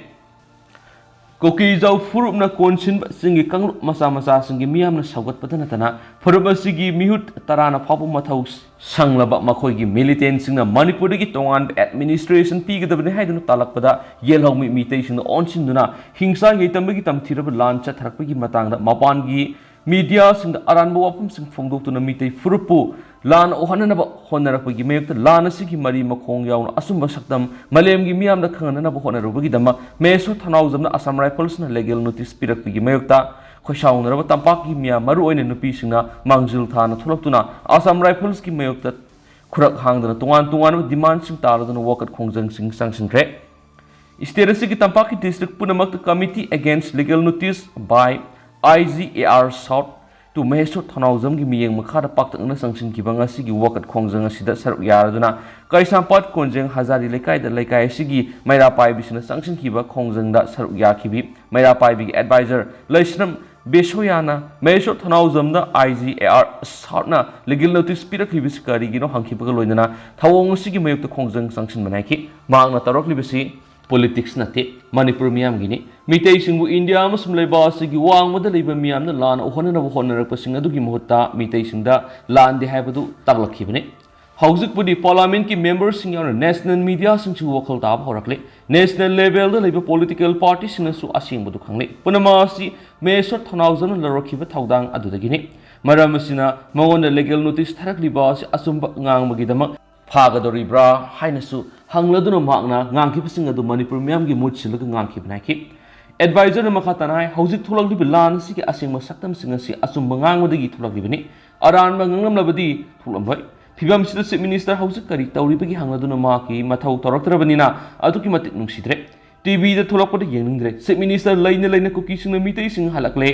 ꯀꯨꯀꯤꯖꯥꯎ ꯐꯨꯔꯨꯞꯅ ꯀꯣꯟꯁꯤꯟꯕ ꯆꯤꯡꯒꯤ ꯀꯥꯡꯂꯨꯞ ꯃꯆꯥ ꯃꯆꯥꯁꯤꯡꯒꯤ ꯃꯤꯌꯥꯝꯅ ꯁꯧꯒꯠꯄꯗ ꯅꯠꯇꯅ, ꯐꯨꯔꯨꯞ ꯑꯁꯤꯒꯤ ꯃꯤꯍꯨꯠ ꯇꯔꯥꯅ ꯐꯥꯎꯕ ꯃꯊꯧ ꯁꯪꯂꯕ ꯃꯈꯣꯏꯒꯤ ꯃꯤꯂꯤꯇꯦꯟꯁꯤꯡꯅ ꯃꯅꯤꯄꯨꯔꯗꯒꯤ ꯇꯣꯉꯥꯟꯕ ꯑꯦꯗꯃꯤꯅꯤꯁꯇ꯭ꯔꯦꯁꯟ ꯄꯤꯒꯗꯕꯅꯤ ꯍꯥꯏꯗꯨꯅ ꯇꯥꯜꯂꯛꯄꯗ, ꯌꯦꯜꯍꯧꯃꯤ ꯃꯤꯇꯩꯁꯤꯡꯅ ꯑꯣꯟꯁꯤꯟꯗꯨꯅ ꯍꯤꯡꯁꯥ ꯍꯩꯇꯝꯕꯒꯤ ꯇꯝꯊꯤꯔꯕ ꯂꯥꯟ ꯆꯠꯊꯔꯛꯄꯒꯤ ꯃꯇꯥꯡꯗ ꯃꯄꯥꯟꯒꯤ ꯃꯤꯗꯤꯌꯥꯁꯤꯡꯗ ꯑꯔꯥꯟꯕ ꯋꯥꯐꯝꯁꯤꯡ ꯐꯣꯡꯗꯣꯛꯇꯨꯅ ꯃꯤꯇꯩ ꯐꯨꯔꯨꯞꯄꯨ ꯂꯥꯟ ꯑꯣꯛꯍꯟꯅꯅꯕ ꯍꯣꯠꯅꯔꯛꯄꯒꯤ ꯃꯥꯌꯣꯛꯇ ꯂꯥꯟ ꯑꯁꯤꯒꯤ ꯃꯔꯤ ꯃꯈꯣꯡ ꯌꯥꯎꯅ ꯑꯆꯨꯝꯕ ꯁꯛꯇꯝ ꯃꯥꯂꯦꯝꯒꯤ ꯃꯤꯌꯥꯝꯗ ꯈꯪꯍꯟꯅꯅꯕ ꯍꯣꯠꯅꯔꯨꯕꯒꯤꯗꯃꯛ ꯃꯍꯦꯁꯣꯔ ꯊꯧꯅꯥꯎꯖꯝꯅ ꯑꯁꯥꯝ ꯔꯥꯏꯐꯜꯁꯅ ꯂꯤꯒꯦꯜ ꯅꯣꯇꯤꯁ ꯄꯤꯔꯛꯄꯒꯤ ꯃꯥꯌꯣꯛꯇ ꯈꯣꯏꯁꯥꯎꯅꯔꯕ ꯇꯝꯄꯥꯛꯀꯤ ꯃꯤꯌꯥꯝ, ꯃꯔꯨꯑꯣꯏꯅ ꯅꯨꯄꯤꯁꯤꯡꯅ ꯃꯥꯡꯖꯤꯜ ꯊꯥꯅ ꯊꯣꯛꯂꯛꯇꯨꯅ ꯑꯁꯥꯝ ꯔꯥꯏꯐꯜꯁꯀꯤ ꯃꯥꯌꯣꯛꯇ ꯈꯨꯔꯛ ꯍꯥꯡꯗꯅ ꯇꯣꯉꯥꯟ ꯇꯣꯉꯥꯟꯕ ꯗꯤꯃꯥꯟꯁꯤꯡ ꯇꯥꯔꯗꯨꯅ ꯋꯥꯀꯠ ꯈꯣꯡꯖꯪꯁꯤꯡ ꯆꯪꯁꯤꯟꯈ꯭ꯔꯦ꯫ ꯁ꯭ꯇꯦꯠ ꯑꯁꯤꯒꯤ ꯇꯝꯄꯥꯛꯀꯤ ꯗꯤꯁꯇ꯭ꯔꯤꯛ ꯄꯨꯝꯅꯃꯛꯇ Committee Against Legal Notice by I G A R South to ꯃꯍꯦꯁꯣꯔ ꯊꯧꯅꯥꯎꯖꯝꯒꯤ ꯃꯤꯠꯌꯦꯡ ꯃꯈꯥꯗ ꯄꯥꯛꯇꯛꯅꯅ ꯆꯪꯁꯤꯟꯈꯤꯕ ꯉꯁꯤꯒꯤ ꯋꯥꯀꯠ ꯈꯣꯡꯖꯪ ꯑꯁꯤꯗ ꯁꯔꯨꯛ ꯌꯥꯔꯗꯨꯅ ꯀꯩꯁꯥꯝꯄꯥꯠ ꯀꯣꯟꯖꯦꯡ ꯍꯖꯥꯔꯤ ꯂꯩꯀꯥꯏꯗ ꯂꯩꯀꯥꯏ ꯑꯁꯤꯒꯤ ꯃꯩꯔꯥ ꯄꯥꯏꯕꯤꯁꯤꯡꯅ ꯆꯪꯁꯤꯟꯈꯤꯕ ꯈꯣꯡꯖꯪꯗ ꯁꯔꯨꯛ ꯌꯥꯈꯤꯕꯤ ꯃꯩꯔꯥ ꯄꯥꯏꯕꯤꯒꯤ ꯑꯦꯗꯚꯥꯏꯖꯔ ꯂꯩꯁ꯭ꯔꯝ ꯕꯦꯁꯣꯌꯥꯅ ꯃꯍꯦꯁꯣꯔ ꯊꯧꯅꯥꯎꯖꯝꯗ I G A R Southꯅ ꯂꯤꯒꯦꯜ ꯅꯣꯇꯤꯁ ꯄꯤꯔꯛꯂꯤꯕꯁꯤ ꯀꯔꯤꯒꯤꯅꯣ ꯍꯪꯈꯤꯕꯒ ꯂꯣꯏꯅꯅ ꯊꯧꯑꯣꯡ ꯑꯁꯤꯒꯤ ꯃꯥꯌꯣꯛꯇ ꯈꯣꯡꯖꯪ ꯆꯪꯁꯤꯟꯕ ꯅꯥꯏꯈꯤ꯫ ꯃꯍꯥꯛꯅ ꯇꯧꯔꯛꯂꯤꯕꯁꯤ ꯄꯣꯂꯤꯇꯤꯛꯁ ꯅꯠꯇꯦ, ꯃꯅꯤꯄꯨꯔ ꯃꯤꯌꯥꯝꯒꯤꯅꯤ꯫ ꯃꯤꯇꯩꯁꯤꯡꯕꯨ ꯏꯟꯗꯤꯌꯥ ꯑꯃꯁꯨꯡ ꯂꯩꯕꯥꯛ ꯑꯁꯤꯒꯤ ꯋꯥꯡꯃꯗ ꯂꯩꯕ ꯃꯤꯌꯥꯝꯅ ꯂꯥꯟꯅ ꯎꯍꯟꯅꯅꯕ ꯍꯣꯠꯅꯔꯛꯄꯁꯤꯡ ꯑꯗꯨꯒꯤ ꯃꯍꯨꯠꯇ ꯃꯤꯇꯩꯁꯤꯡꯗ ꯂꯥꯟꯗꯦ ꯍꯥꯏꯕꯗꯨ ꯇꯥꯛꯂꯛꯈꯤꯕꯅꯤ꯫ ꯍꯧꯖꯤꯛꯄꯨꯗꯤ ꯄꯥꯔꯂꯥꯃꯦꯟꯠꯀꯤ ꯃꯦꯝꯕꯔꯁꯤꯡ ꯌꯥꯎꯅ ꯅꯦꯁꯅꯦꯜ ꯃꯤꯗꯤꯌꯥꯁꯤꯡꯁꯨ ꯋꯥꯈꯜ ꯇꯥꯕ ꯍꯧꯔꯛꯂꯦ꯫ ꯅꯦꯁꯅꯦꯜ ꯂꯦꯚꯦꯜꯗ ꯂꯩꯕ ꯄꯣꯂꯤꯇꯤꯀꯦꯜ ꯄꯥꯔꯇꯤꯁꯤꯡꯅꯁꯨ ꯑꯁꯦꯡꯕꯗꯨ ꯈꯪꯂꯦ꯫ ꯄꯨꯝꯅꯃꯛ ꯑꯁꯤ ꯃꯍꯦꯁꯣꯔ ꯊꯧꯅꯥꯎꯖꯝꯅ ꯂꯧꯔꯛꯈꯤꯕ ꯊꯧꯗꯥꯡ ꯑꯗꯨꯗꯒꯤꯅꯤ꯫ ꯃꯔꯝ ꯑꯁꯤꯅ ꯃꯉꯣꯟꯗ ꯂꯤꯒꯦꯜ ꯅꯣꯇꯤꯁ ꯊꯥꯔꯛꯂꯤꯕ ꯑꯁꯤ ꯑꯆꯨꯝꯕ ꯉꯥꯡꯕꯒꯤꯗꯃꯛ ꯐꯥꯒꯗꯧꯔꯤꯕ꯭ꯔꯥ ꯍꯥꯏꯅꯁꯨ ꯍꯪꯂꯗꯨꯅ ꯃꯍꯥꯛꯅ ꯉꯥꯡꯈꯤꯕꯁꯤꯡ ꯑꯗꯨ ꯃꯅꯤꯄꯨꯔ ꯃꯤꯌꯥꯝꯒꯤ ꯃꯨꯠ ꯁꯤꯜꯂꯒ ꯉꯥꯡꯈꯤꯕꯅꯤ ꯍꯥꯏꯈꯤ꯫ ꯑꯦꯗꯚꯥꯏꯖꯔꯅ ꯃꯈꯥ ꯇꯥꯅ ꯍꯥꯏ, ꯍꯧꯖꯤꯛ ꯊꯣꯛꯂꯛꯂꯤꯕ ꯂꯥꯟ ꯑꯁꯤꯒꯤ ꯑꯁꯦꯡꯕ ꯁꯛꯇꯝꯁꯤꯡ ꯑꯁꯤ ꯑꯆꯨꯝꯕ ꯉꯥꯡꯕꯗꯒꯤ ꯊꯣꯛꯂꯛꯂꯤꯕꯅꯤ꯫ ꯑꯔꯥꯟꯕ ꯉꯥꯡꯂꯝꯂꯕꯗꯤ ꯊꯣꯛꯂꯝꯂꯣꯏ꯫ ꯐꯤꯕꯝꯁꯤꯗ ꯆꯤꯐ ꯃꯤꯅꯤꯁꯇꯔ ꯍꯧꯖꯤꯛ ꯀꯔꯤ ꯇꯧꯔꯤꯕꯒꯦ ꯍꯪꯂꯗꯨꯅ ꯃꯍꯥꯛꯀꯤ ꯃꯊꯧ ꯇꯧꯔꯛꯇ꯭ꯔꯕꯅꯤꯅ ꯑꯗꯨꯛꯀꯤ ꯃꯇꯤꯛ ꯅꯨꯡꯁꯤꯗ꯭ꯔꯦ꯫ ꯇꯤꯚꯤꯗ ꯊꯣꯛꯂꯛꯄꯗ ꯌꯦꯡꯅꯤꯡꯗ꯭ꯔꯦ꯫ ꯆꯤꯐ ꯃꯤꯅꯤꯁꯇꯔ ꯂꯩꯅ ꯂꯩꯅ ꯀꯨꯀꯤꯁꯤꯡꯅ ꯃꯤꯇꯩꯁꯤꯡ ꯍꯜꯂꯛꯂꯦ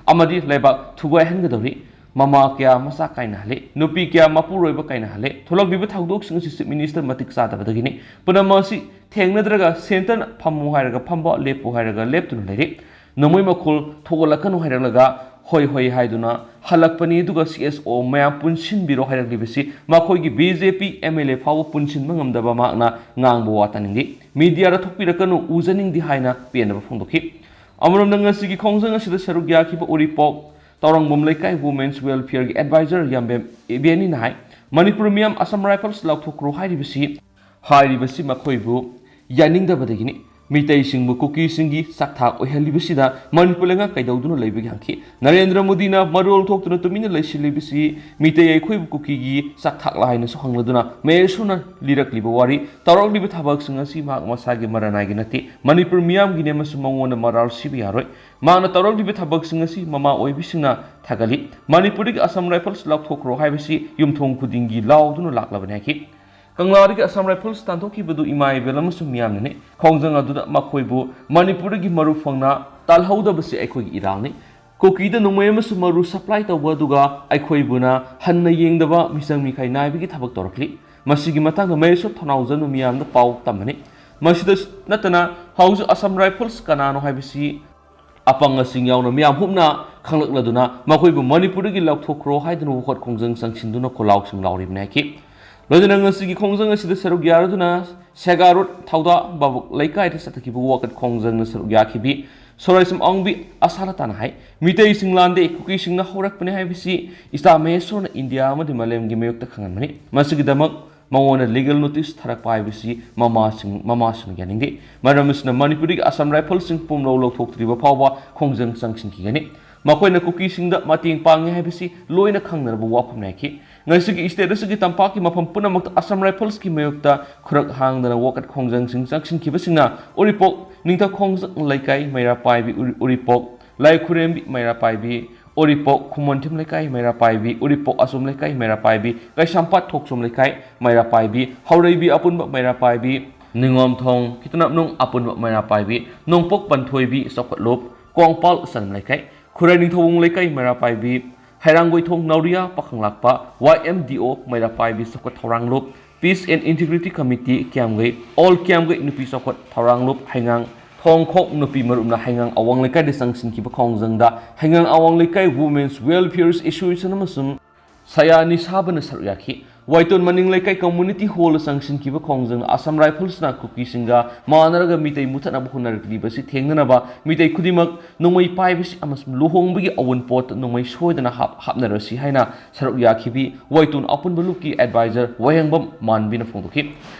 ꯑꯃꯗꯤ ꯂꯩꯕꯥꯛ ꯊꯨꯒꯥꯏꯍꯟꯒꯗꯧꯔꯤ꯫ ꯃꯃꯥ ꯀꯌꯥ ꯃꯆꯥ ꯀꯥꯏꯅꯍꯜꯂꯦ, ꯅꯨꯄꯤ ꯀꯌꯥ ꯃꯄꯨꯔꯣꯏꯕ ꯀꯥꯏꯅꯍꯜꯂꯦ꯫ ꯊꯣꯛꯂꯛꯂꯤꯕ ꯊꯧꯗꯣꯛꯁꯤꯡ ꯑꯁꯤ ꯆꯤꯐ ꯃꯤꯅꯤꯁꯇꯔ ꯃꯇꯤꯛ ꯆꯥꯗꯕꯗꯒꯤꯅꯤ꯫ ꯄꯨꯝꯅꯃꯛ ꯑꯁꯤ ꯊꯦꯡꯅꯗ꯭ꯔꯒ ꯁꯦꯟꯇꯔꯅ ꯐꯝꯃꯨ ꯍꯥꯏꯔꯒ ꯐꯝꯕ, ꯂꯦꯞꯄꯨ ꯍꯥꯏꯔꯒ ꯂꯦꯞꯇꯨꯅ ꯂꯩꯔꯦ꯫ ꯅꯣꯡꯃꯩ ꯃꯈꯣꯜ ꯊꯣꯛꯍꯜꯂꯛꯀꯅꯨ ꯍꯥꯏꯔꯛꯂꯒ ꯍꯣꯏ ꯍꯣꯏ ꯍꯥꯏꯗꯨꯅ ꯍꯜꯂꯛꯄꯅꯤ꯫ ꯑꯗꯨꯒ ꯁꯤ ꯑꯦꯁ ꯑꯣ ꯃꯌꯥꯝ ꯄꯨꯟꯁꯤꯟꯕꯤꯔꯣ ꯍꯥꯏꯔꯛꯂꯤꯕꯁꯤ ꯃꯈꯣꯏꯒꯤ B J P M L A ꯐꯥꯎꯕ ꯄꯨꯟꯁꯤꯟꯕ ꯉꯝꯗꯕ ꯃꯍꯥꯛꯅ ꯉꯥꯡꯕ ꯋꯥ ꯇꯥꯅꯤꯡꯗꯦ꯫ ꯃꯤꯗꯤꯌꯥꯗ ꯊꯣꯛꯄꯤꯔꯛꯀꯅꯨ, ꯎꯖꯅꯤꯡꯗꯦ ꯍꯥꯏꯅ ꯄꯦꯟꯗꯕ ꯐꯣꯡꯗꯣꯛꯈꯤ꯫ ꯑꯃꯔꯣꯝꯗ, ꯉꯁꯤꯒꯤ ꯈꯣꯡꯖꯪ ꯑꯁꯤꯗ ꯁꯔꯨꯛ ꯌꯥꯈꯤꯕ ꯎꯔꯤꯄꯣꯛ ꯇꯧꯔꯪꯕꯝ ꯂꯩꯀꯥꯏ Women's Welfare ꯒꯤ advisor ꯌꯥꯝꯕꯦꯝ ꯏꯕꯦꯅꯤꯅ ꯍꯥꯏ, ꯃꯅꯤꯄꯨꯔ ꯃꯤꯌꯥꯝ ꯑꯁꯥꯝ ꯔꯥꯏꯐꯜꯁ ꯂꯥꯎꯊꯣꯛꯈ꯭ꯔꯣ ꯍꯥꯏꯔꯤꯕꯁꯤ, ꯍꯥꯏꯔꯤꯕꯁꯤ ꯃꯈꯣꯏꯕꯨ ꯌꯥꯅꯤꯡꯗꯕꯗꯒꯤꯅꯤ꯫ ꯃꯤꯇꯩꯁꯤꯡꯕꯨ ꯀꯨꯀꯤꯁꯤꯡꯒꯤ ꯆꯥꯛꯊꯥꯛ ꯑꯣꯏꯍꯜꯂꯤꯕꯁꯤꯗ ꯃꯅꯤꯄꯨꯔ ꯂꯩꯉꯥꯛ ꯀꯩꯗꯧꯗꯨꯅ ꯂꯩꯕꯒꯦ ꯍꯪꯈꯤ꯫ ꯅꯔꯦꯟꯗ꯭ꯔ ꯃꯣꯗꯤꯅ ꯃꯔꯣꯜ ꯊꯣꯛꯇꯨꯅ ꯇꯨꯃꯤꯟꯅ ꯂꯩꯁꯤꯜꯂꯤꯕꯁꯤ ꯃꯤꯇꯩ ꯑꯩꯈꯣꯏꯕꯨ ꯀꯨꯀꯤꯒꯤ ꯆꯥꯛꯊꯥꯛꯂ ꯍꯥꯏꯅꯁꯨ ꯍꯪꯂꯗꯨꯅ ꯃꯍꯦꯁꯣꯔꯅ ꯂꯤꯔꯛꯂꯤꯕ ꯋꯥꯔꯤ, ꯇꯧꯔꯛꯂꯤꯕ ꯊꯕꯛꯁꯤꯡ ꯑꯁꯤ ꯃꯍꯥꯛ ꯃꯁꯥꯒꯤ ꯃꯔꯥꯅꯥꯏꯒꯤ ꯅꯠꯇꯦ, ꯃꯅꯤꯄꯨꯔ ꯃꯤꯌꯥꯝꯒꯤꯅꯤ ꯑꯃꯁꯨꯡ ꯃꯉꯣꯟꯗ ꯃꯔꯥꯜ ꯁꯤꯕ ꯌꯥꯔꯣꯏ꯫ ꯃꯍꯥꯛꯅ ꯇꯧꯔꯛꯂꯤꯕ ꯊꯕꯛꯁꯤꯡ ꯑꯁꯤ ꯃꯃꯥ ꯑꯣꯏꯕꯤꯁꯤꯡꯅ ꯊꯥꯒꯠꯂꯤ꯫ ꯃꯅꯤꯄꯨꯔꯗꯒꯤ ꯑꯁꯥꯝ ꯔꯥꯏꯐꯜꯁ ꯂꯥꯎꯊꯣꯛꯈ꯭ꯔꯣ ꯍꯥꯏꯕꯁꯤ ꯌꯨꯝꯊꯣꯡ ꯈꯨꯗꯤꯡꯒꯤ ꯂꯥꯎꯗꯨꯅ ꯂꯥꯛꯂꯕꯅꯤ ꯍꯥꯏꯈꯤ꯫ ꯀꯪꯂꯥꯗꯒꯤ ꯑꯁꯥꯝ ꯔꯥꯏꯐꯜꯁ ꯇꯥꯟꯊꯣꯛꯈꯤꯕꯗꯨ ꯏꯃꯥ ꯏꯕꯦꯜ ꯑꯃꯁꯨꯡ ꯃꯤꯌꯥꯝꯅꯅꯤ꯫ ꯈꯣꯡꯖꯪ ꯑꯗꯨꯗ ꯃꯈꯣꯏꯕꯨ ꯃꯅꯤꯄꯨꯔꯗꯒꯤ ꯃꯔꯨ ꯐꯪꯅ ꯇꯥꯜꯍꯧꯗꯕꯁꯤ ꯑꯩꯈꯣꯏꯒꯤ ꯏꯔꯥꯜꯅꯤ꯫ ꯀꯨꯀꯤꯗ ꯅꯣꯡꯃꯩ ꯑꯃꯁꯨꯡ ꯃꯔꯨ supply ꯇꯧꯕ ꯑꯗꯨꯒ ꯑꯩꯈꯣꯏꯕꯨꯅ ꯍꯟꯅ ꯌꯦꯡꯗꯕ ꯃꯤꯆꯪ ꯃꯤꯈꯥꯏ ꯅꯥꯏꯕꯒꯤ ꯊꯕꯛ ꯇꯧꯔꯛꯂꯤ꯫ ꯃꯁꯤꯒꯤ ꯃꯇꯥꯡꯗ ꯃꯍꯦꯁꯣꯔ ꯊꯧꯅꯥꯎꯖꯝꯅ ꯃꯤꯌꯥꯝꯗ ꯄꯥꯎ ꯇꯝꯕꯅꯤ꯫ ꯃꯁꯤꯗ ꯅꯠꯇꯅ ꯍꯧꯖꯤꯛ ꯑꯁꯥꯝ ꯔꯥꯏꯐꯜꯁ ꯀꯅꯥꯅꯣ ꯍꯥꯏꯕꯁꯤ ꯑꯄꯪꯁꯤꯡ ꯌꯥꯎꯅ ꯃꯤꯌꯥꯝ ꯍꯨꯞꯅ ꯈꯪꯂꯛꯂꯗꯨꯅ ꯃꯈꯣꯏꯕꯨ ꯃꯅꯤꯄꯨꯔꯗꯒꯤ ꯂꯧꯊꯣꯛꯈ꯭ꯔꯣ ꯍꯥꯏꯗꯨꯅ ꯋꯥꯀꯠ ꯈꯣꯡꯖꯪ ꯆꯪꯁꯤꯟꯗꯨꯅ ꯈꯣꯜꯂꯥꯎꯁꯤꯡ ꯂꯥꯎꯔꯤꯕꯅꯤ ꯍꯥꯏꯈꯤ꯫ ꯂꯣꯏꯅꯅ ꯉꯁꯤꯒꯤ ꯈꯣꯡꯖꯪ ꯑꯁꯤꯗ ꯁꯔꯨꯛ ꯌꯥꯔꯗꯨꯅ ꯁꯦꯒꯥ ꯔꯣꯗ ꯊꯧꯗꯥ ꯕꯥꯕꯨꯛ ꯂꯩꯀꯥꯏꯗ ꯆꯠꯊꯈꯤꯕ ꯋꯥꯀꯠ ꯈꯣꯡꯖꯪꯗ ꯁꯔꯨꯛ ꯌꯥꯈꯤꯕꯤ ꯁꯣꯔꯥꯏꯁꯝ ꯑꯋꯥꯡꯕꯤ ꯑꯁꯥꯂꯇꯥꯅ ꯍꯥꯏ, ꯃꯤꯇꯩꯁꯤꯡ ꯂꯥꯟꯗꯦ, ꯀꯨꯀꯤꯁꯤꯡꯅ ꯍꯧꯔꯛꯄꯅꯤ ꯍꯥꯏꯕꯁꯤ ꯏꯆꯥ ꯃꯍꯦꯁꯣꯔꯅ ꯏꯟꯗꯤꯌꯥ ꯑꯃꯗꯤ ꯃꯥꯂꯦꯝꯒꯤ ꯃꯥꯌꯣꯛꯇ ꯈꯪꯍꯟꯕꯅꯤ꯫ ꯃꯁꯤꯒꯤꯗꯃꯛ ꯃꯉꯣꯟꯗ legal notice ꯊꯥꯔꯛꯄ ꯍꯥꯏꯕꯁꯤ ꯃꯃꯥꯁꯤꯡ, ꯃꯃꯥꯁꯤꯡꯅ ꯌꯥꯅꯤꯡꯗꯦ꯫ ꯃꯔꯝ ꯑꯁꯤꯅ ꯃꯅꯤꯄꯨꯔꯗꯒꯤ ꯑꯁꯥꯝ ꯔꯥꯏꯐꯜꯁꯤꯡ ꯄꯨꯝꯂꯧ ꯂꯧꯊꯣꯛꯇ꯭ꯔꯤꯕ ꯐꯥꯎꯕ ꯈꯣꯡꯖꯪ ꯆꯪꯁꯤꯟꯈꯤꯒꯅꯤ꯫ ꯃꯈꯣꯏꯅ ꯀꯨꯀꯤꯁꯤꯡꯗ ꯃꯇꯦꯡ ꯄꯥꯡꯉꯤ ꯍꯥꯏꯕꯁꯤ ꯂꯣꯏꯅ ꯈꯪꯅꯔꯕ ꯋꯥꯐꯝꯅꯤ ꯍꯥꯏꯈꯤ꯫ ꯉꯁꯤꯒꯤ state ꯑꯁꯤꯒꯤ ꯇꯝꯄꯥꯛꯀꯤ ꯃꯐꯝ ꯄꯨꯝꯅꯃꯛꯇ ꯑꯁꯥꯝ ꯔꯥꯏꯐꯜꯁꯀꯤ ꯃꯥꯌꯣꯛꯇ ꯈꯨꯔꯛ ꯍꯥꯡꯗꯅ ꯋꯥꯀꯠ ꯈꯣꯡꯖꯪꯁꯤꯡ ꯆꯪꯁꯤꯟꯈꯤꯕꯁꯤꯡꯅ ꯎꯔꯤꯄꯣꯛ ꯅꯤꯡꯊꯧ ꯈꯣꯡꯖꯪ ꯂꯩꯀꯥꯏ ꯃꯩꯔꯥ ꯄꯥꯏꯕꯤ ꯎꯔꯤ-, ꯎꯔꯤꯄꯣꯛ ꯂꯥꯏꯈꯨꯔꯦꯝꯕꯤ ꯃꯩꯔꯥ ꯄꯥꯏꯕꯤ, ꯎꯔꯤꯄꯣꯛ ꯈꯨꯃꯣꯟꯊꯦꯝ ꯂꯩꯀꯥꯏ ꯃꯩꯔꯥ ꯄꯥꯏꯕꯤ, ꯎꯔꯤꯄꯣꯛ ꯑꯆꯨꯝ ꯂꯩꯀꯥꯏ ꯃꯩꯔꯥ ꯄꯥꯏꯕꯤ, ꯀꯩꯁꯥꯝꯄꯥꯠ ꯊꯣꯛꯆꯣꯝ ꯂꯩꯀꯥꯏ ꯃꯩꯔꯥ ꯄꯥꯏꯕꯤ, ꯍꯧꯔꯩꯕꯤ ꯑꯄꯨꯟꯕ ꯃꯩꯔꯥ ꯄꯥꯏꯕꯤ, ꯅꯤꯉꯣꯝꯊꯣꯡ ꯈꯤꯇꯅꯞꯅꯨꯡ ꯑꯄꯨꯟꯕ ꯃꯩꯔꯥ ꯄꯥꯏꯕꯤ, ꯅꯣꯡꯄꯣꯛ ꯄꯟꯊꯣꯏꯕꯤ ꯆꯥꯎꯈꯠꯂꯨꯞ, ꯀꯣꯡꯄꯥꯜ ꯆꯅꯝ ꯂꯩꯀꯥꯏ, ꯈꯨꯔꯥꯏ ꯅꯤꯡꯊꯧꯕꯨꯡ ꯂꯩꯀꯥꯏ ꯃꯩꯔꯥ ꯄꯥꯏꯕꯤ, ꯍꯩꯔꯥꯡꯒꯣꯏꯊꯣꯡ ꯅꯥꯎꯔꯤꯌꯥ ꯄꯥꯈꯪꯂꯥꯛꯄ, ꯋꯥꯏ ꯑꯦꯝ ꯗꯤ ꯑꯣ ꯃꯩꯔꯥ ꯄꯥꯏꯕꯤ ꯆꯥꯎꯈꯠ ꯊꯧꯔꯥꯡꯂꯨꯞ, Peace and Integrity Committee ꯀꯤꯌꯥꯝꯒꯩ, All ꯀꯤꯌꯥꯝꯒꯩ ꯅꯨꯄꯤ ꯆꯥꯎꯈꯠ ꯊꯧꯔꯥꯡꯂꯨꯞ, ꯍꯩꯉꯥꯡ ꯊꯣꯡꯈꯣꯛ ꯅꯨꯄꯤ ꯃꯔꯨꯞꯅ ꯍꯩꯉꯥꯡ ꯑꯋꯥꯡ ꯂꯩꯀꯥꯏꯗ ꯆꯪꯁꯤꯟꯈꯤꯕ ꯈꯣꯡꯖꯪꯗ ꯍꯩꯉꯥꯡ ꯑꯋꯥꯡ ꯂꯩꯀꯥꯏ Women's Welfare Association ꯑꯃꯁꯨꯡ ꯁꯌꯥ ꯅꯤꯁꯥꯕꯅ ꯁꯔꯨꯛ ꯌꯥꯈꯤ꯫ ꯋꯥꯏꯇꯣꯟ ꯃꯅꯤꯡ ꯂꯩꯀꯥꯏ community hall ꯆꯪꯁꯤꯟꯈꯤꯕ ꯈꯣꯡꯖꯪ ꯑꯁꯥꯝ ꯔꯥꯏꯐꯜꯁꯅ ꯀꯨꯀꯤꯁꯤꯡꯒ ꯃꯥꯟꯅꯔꯒ ꯃꯤꯇꯩ ꯃꯨꯊꯠꯅꯕ ꯍꯣꯠꯅꯔꯛꯂꯤꯕꯁꯤ ꯊꯦꯡꯅꯅꯕ ꯃꯤꯇꯩ ꯈꯨꯗꯤꯡꯃꯛ ꯅꯣꯡꯃꯩ ꯄꯥꯏꯕꯁꯤ ꯑꯃꯁꯨꯡ ꯂꯨꯍꯣꯡꯕꯒꯤ ꯑꯋꯨꯟꯄꯣꯠ ꯅꯣꯡꯃꯩ ꯁꯣꯏꯗꯅ ꯍꯥꯞ-, ꯍꯥꯞꯅꯔꯁꯤ ꯍꯥꯏꯅ ꯁꯔꯨꯛ ꯌꯥꯈꯤꯕꯤ ꯋꯥꯏꯇꯣꯟ ꯑꯄꯨꯟꯕ ꯂꯨꯞꯀꯤ advisor ꯋꯥꯍꯦꯡꯕꯝ ꯃꯥꯟꯕꯤꯅ ꯐꯣꯡꯗꯣꯛꯈꯤ꯫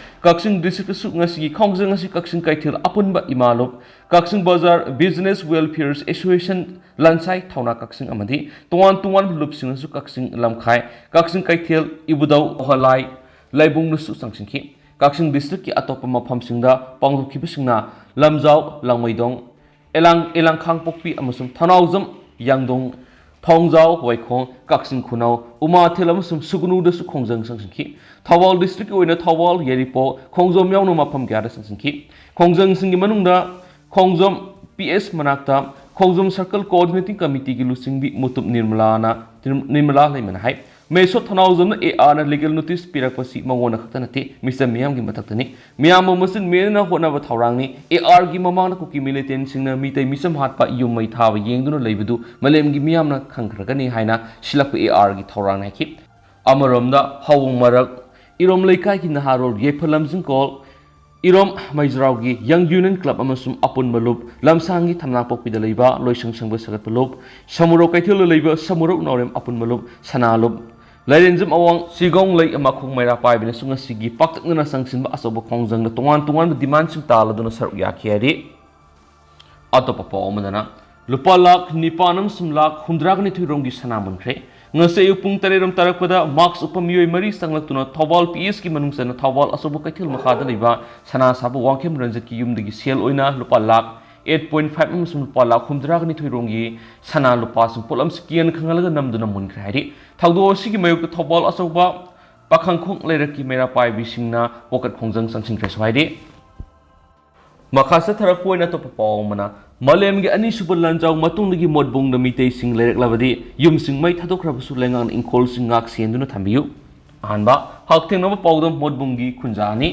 ꯀꯛꯆꯤꯡ district ꯇꯁꯨ ꯉꯁꯤꯒꯤ ꯈꯣꯡꯖꯪ ꯑꯁꯤ ꯀꯛꯆꯤꯡ ꯀꯩꯊꯦꯜ ꯑꯄꯨꯟꯕ ꯏꯃꯥ ꯂꯨꯞ, ꯀꯛꯆꯤꯡ ꯕꯖꯥꯔ Business Welfare Association, ꯂꯟꯁꯥꯏ ꯊꯧꯅꯥ ꯀꯛꯆꯤꯡ ꯑꯃꯗꯤ ꯇꯣꯉꯥꯟ ꯇꯣꯉꯥꯟꯕ ꯂꯨꯞꯁꯤꯡꯅꯁꯨ ꯀꯛꯆꯤꯡ ꯂꯝꯈꯥꯏ, ꯀꯛꯆꯤꯡ ꯀꯩꯊꯦꯜ, ꯏꯕꯨꯙꯧ, ꯍꯣꯂꯥꯏ, ꯂꯩꯕꯨꯡꯗꯁꯨ ꯆꯪꯁꯤꯟꯈꯤ꯫ ꯀꯛꯆꯤꯡ district ꯀꯤ ꯑꯇꯣꯞꯄ ꯃꯐꯝꯁꯤꯡꯗ ꯄꯥꯡꯊꯣꯛꯈꯤꯕꯁꯤꯡꯅ ꯂꯝꯖꯥꯎ, ꯂꯥꯡꯃꯩꯗꯣꯡ, ꯑꯦꯂꯥꯡ-, ꯑꯦꯂꯥꯡꯈꯥꯡꯄꯣꯛꯄꯤ ꯑꯃꯁꯨꯡ ꯊꯧꯅꯥꯎꯖꯝ, ꯌꯥꯡꯗꯣꯡ, ꯊꯣꯡꯖꯥꯎ, ꯋꯥꯏꯈꯣꯡ, ꯀꯛꯆꯤꯡ ꯈꯨꯅꯧ, ꯎꯃꯥꯊꯦꯜ ꯑꯃꯁꯨꯡ ꯁꯨꯒꯅꯨꯗꯁꯨ ꯈꯣꯡꯖꯪ ꯆꯪꯁꯤꯟꯈꯤ꯫ ꯊꯧꯕꯥꯜ district ꯀꯤ ꯑꯣꯏꯅ ꯊꯧꯕꯥꯜ, ꯌꯥꯏꯔꯤꯄꯣꯛ, ꯈꯣꯡꯖꯣꯝ ꯌꯥꯎꯅ ꯃꯐꯝ ꯀꯌꯥꯗ ꯆꯪꯁꯤꯟꯈꯤ꯫ ꯈꯣꯡꯖꯪꯁꯤꯡꯒꯤ ꯃꯅꯨꯡꯗ ꯈꯣꯡꯖꯣꯝ P S ꯃꯅꯥꯛꯇ ꯈꯣꯡꯖꯣꯝ circle coordinating committee ꯒꯤ ꯂꯨꯆꯤꯡꯕꯤ ꯃꯨꯇꯨꯞ ꯅꯤꯔꯃꯂꯥꯅ, ꯅꯤꯔꯃꯂꯥ ꯂꯩꯃꯅ ꯍꯥꯏ, ꯃꯦꯁꯣꯠ ꯊꯧꯅꯥꯎꯖꯝꯅ A R ꯅ legal notice ꯄꯤꯔꯛꯄꯁꯤ ꯃꯉꯣꯟꯗ ꯈꯛꯇ ꯅꯠꯇꯦ, ꯃꯤꯆꯝ ꯃꯤꯌꯥꯝꯒꯤ ꯃꯊꯛꯇꯅꯤ꯫ ꯃꯤꯌꯥꯝꯕꯨ ꯃꯆꯤꯟ ꯃꯦꯟꯅꯅ ꯍꯣꯠꯅꯕ ꯊꯧꯔꯥꯡꯅꯤ꯫ A R ꯒꯤ ꯃꯃꯥꯡꯗ ꯀꯨꯀꯤ militant ꯁꯤꯡꯅ ꯃꯤꯇꯩ ꯃꯤꯆꯝ ꯍꯥꯠꯄ, ꯌꯨꯝ ꯃꯩ ꯊꯥꯕ ꯌꯦꯡꯗꯨꯅ ꯂꯩꯕꯗꯨ ꯃꯥꯂꯦꯝꯒꯤ ꯃꯤꯌꯥꯝꯅ ꯈꯪꯈ꯭ꯔꯒꯅꯤ ꯍꯥꯏꯅ ꯁꯤꯜꯂꯛꯄ A R ꯒꯤ ꯊꯧꯔꯥꯡꯅꯤ ꯍꯥꯏꯈꯤ꯫ ꯑꯃꯔꯣꯝꯗ ꯍꯋꯨꯡ ꯃꯔꯛ ꯏꯔꯣꯝ ꯂꯩꯀꯥꯏꯒꯤ ꯅꯍꯥꯔꯣꯜ ꯌꯥꯏꯐ ꯂꯝꯖꯤꯡꯀꯣꯜ ꯏꯔꯣꯝ ꯃꯩꯖ꯭ꯔꯥꯎꯒꯤ Young Union Club ꯑꯃꯁꯨꯡ ꯑꯄꯨꯟꯕ ꯂꯨꯞ, ꯂꯝꯁꯥꯡꯒꯤ ꯊꯝꯅꯥꯄꯣꯛꯄꯤꯗ ꯂꯩꯕ ꯂꯣꯏꯁꯪ ꯁꯪꯕ ꯁꯥꯒꯠꯄ ꯂꯨꯞ, ꯁꯃꯨꯔꯧ ꯀꯩꯊꯦꯜꯗ ꯂꯩꯕ ꯁꯃꯨꯔꯧ ꯅꯥꯎꯔꯦꯝ ꯑꯄꯨꯟꯕ ꯂꯨꯞ, ꯁꯅꯥ ꯂꯨꯞ, ꯂꯥꯏꯔꯦꯟꯖꯝ ꯑꯋꯥꯡ ꯁꯤꯒꯣꯡ ꯂꯩ ꯃꯈꯣꯡ ꯃꯩꯔꯥ ꯄꯥꯏꯕꯅꯁꯨ ꯉꯁꯤꯒꯤ ꯄꯥꯛꯇꯛꯅꯅ ꯆꯪꯁꯤꯟꯕ ꯑꯆꯧꯕ ꯈꯣꯡꯖꯪꯗ ꯇꯣꯉꯥꯟ ꯇꯣꯉꯥꯟꯕ demand ꯁꯤꯡ ꯇꯥꯜꯂꯗꯨꯅ ꯁꯔꯨꯛ ꯌꯥꯈꯤ ꯍꯥꯏꯔꯤ꯫ ꯑꯇꯣꯞꯄ ꯄꯥꯎ ꯑꯃꯗꯅ, ꯂꯨꯄꯥ ꯂꯥꯈ ꯅꯤꯄꯥꯟ ꯑꯃꯁꯨꯡ ꯂꯥꯈ ꯍꯨꯝꯗ꯭ꯔꯥꯒ ꯅꯤꯊꯣꯏ ꯔꯣꯝꯒꯤ ꯁꯅꯥ ꯃꯨꯟꯈ꯭ꯔꯦ꯫ ꯉꯁꯤ ꯑꯌꯨꯛ ꯄꯨꯡ ꯇꯔꯦꯠ ꯔꯣꯝ ꯇꯥꯔꯛꯄꯗ mask ꯎꯞꯄ ꯃꯤꯑꯣꯏ ꯃꯔꯤ ꯆꯪꯂꯛꯇꯨꯅ ꯊꯧꯕꯥꯜ P S ꯀꯤ ꯃꯅꯨꯡ ꯆꯟꯅ ꯊꯧꯕꯥꯜ ꯑꯆꯧꯕ ꯀꯩꯊꯦꯜ ꯃꯈꯥꯗ ꯂꯩꯕ ꯁꯅꯥ ꯁꯥꯕ ꯋꯥꯡꯈꯦꯝ ꯔꯟꯖꯤꯠꯀꯤ ꯌꯨꯝꯗꯒꯤ ꯁꯦꯜ ꯑꯣꯏꯅ ꯂꯨꯄꯥ ꯂꯥꯈ eight point five ꯑꯃꯁꯨꯡ ꯂꯨꯄꯥ ꯂꯥꯈ ꯍꯨꯝꯗ꯭ꯔꯥꯒ ꯅꯤꯊꯣꯏ ꯔꯣꯝꯒꯤ ꯁꯅꯥ ꯂꯨꯄꯥꯁꯤꯡ ꯄꯣꯠꯂꯝꯁꯤꯡ ꯀꯤꯍꯟ ꯈꯪꯍꯜꯂꯒ ꯅꯝꯗꯨꯅ ꯃꯨꯟꯈ꯭ꯔꯦ ꯍꯥꯏꯔꯤ꯫ ꯊꯧꯗꯣꯛ ꯑꯁꯤꯒꯤ ꯃꯥꯌꯣꯛꯇ ꯊꯧꯕꯥꯜ ꯑꯆꯧꯕ ꯄꯥꯈꯪꯈꯣꯡ ꯂꯩꯔꯛꯀꯤ ꯃꯩꯔꯥ ꯄꯥꯏꯕꯤꯁꯤꯡꯅ ꯋꯥꯀꯠ ꯈꯣꯡꯖꯪ ꯆꯪꯁꯤꯟꯈ꯭ꯔꯦꯁꯨ ꯍꯥꯏꯔꯤ꯫ ꯃꯈꯥ ꯆꯠꯊꯔꯛꯄ ꯑꯣꯏꯅ ꯑꯇꯣꯞꯄ ꯄꯥꯎ ꯑꯃꯅ, ꯃꯥꯂꯦꯝꯒꯤ ꯑꯅꯤꯁꯨꯕ ꯂꯥꯟꯖꯥꯎ ꯃꯇꯨꯡꯗꯒꯤ ꯃꯣꯠꯕꯨꯡꯗ ꯃꯤꯇꯩꯁꯤꯡ ꯂꯩꯔꯛꯂꯕꯗꯤ ꯌꯨꯝꯁꯤꯡ ꯃꯩ ꯊꯥꯗꯣꯛꯈ꯭ꯔꯕꯁꯨ ꯂꯩꯉꯥꯛꯅ ꯏꯪꯈꯣꯜꯁꯤꯡ ꯉꯥꯛ ꯁꯦꯟꯗꯨꯅ ꯊꯝꯕꯤꯌꯨ꯫ ꯑꯍꯥꯟꯕ ꯍꯛꯊꯦꯡꯅꯕ ꯄꯥꯎꯗꯝ ꯃꯣꯠꯕꯨꯡꯒꯤ ꯈꯨꯟꯖꯥꯅꯤ꯫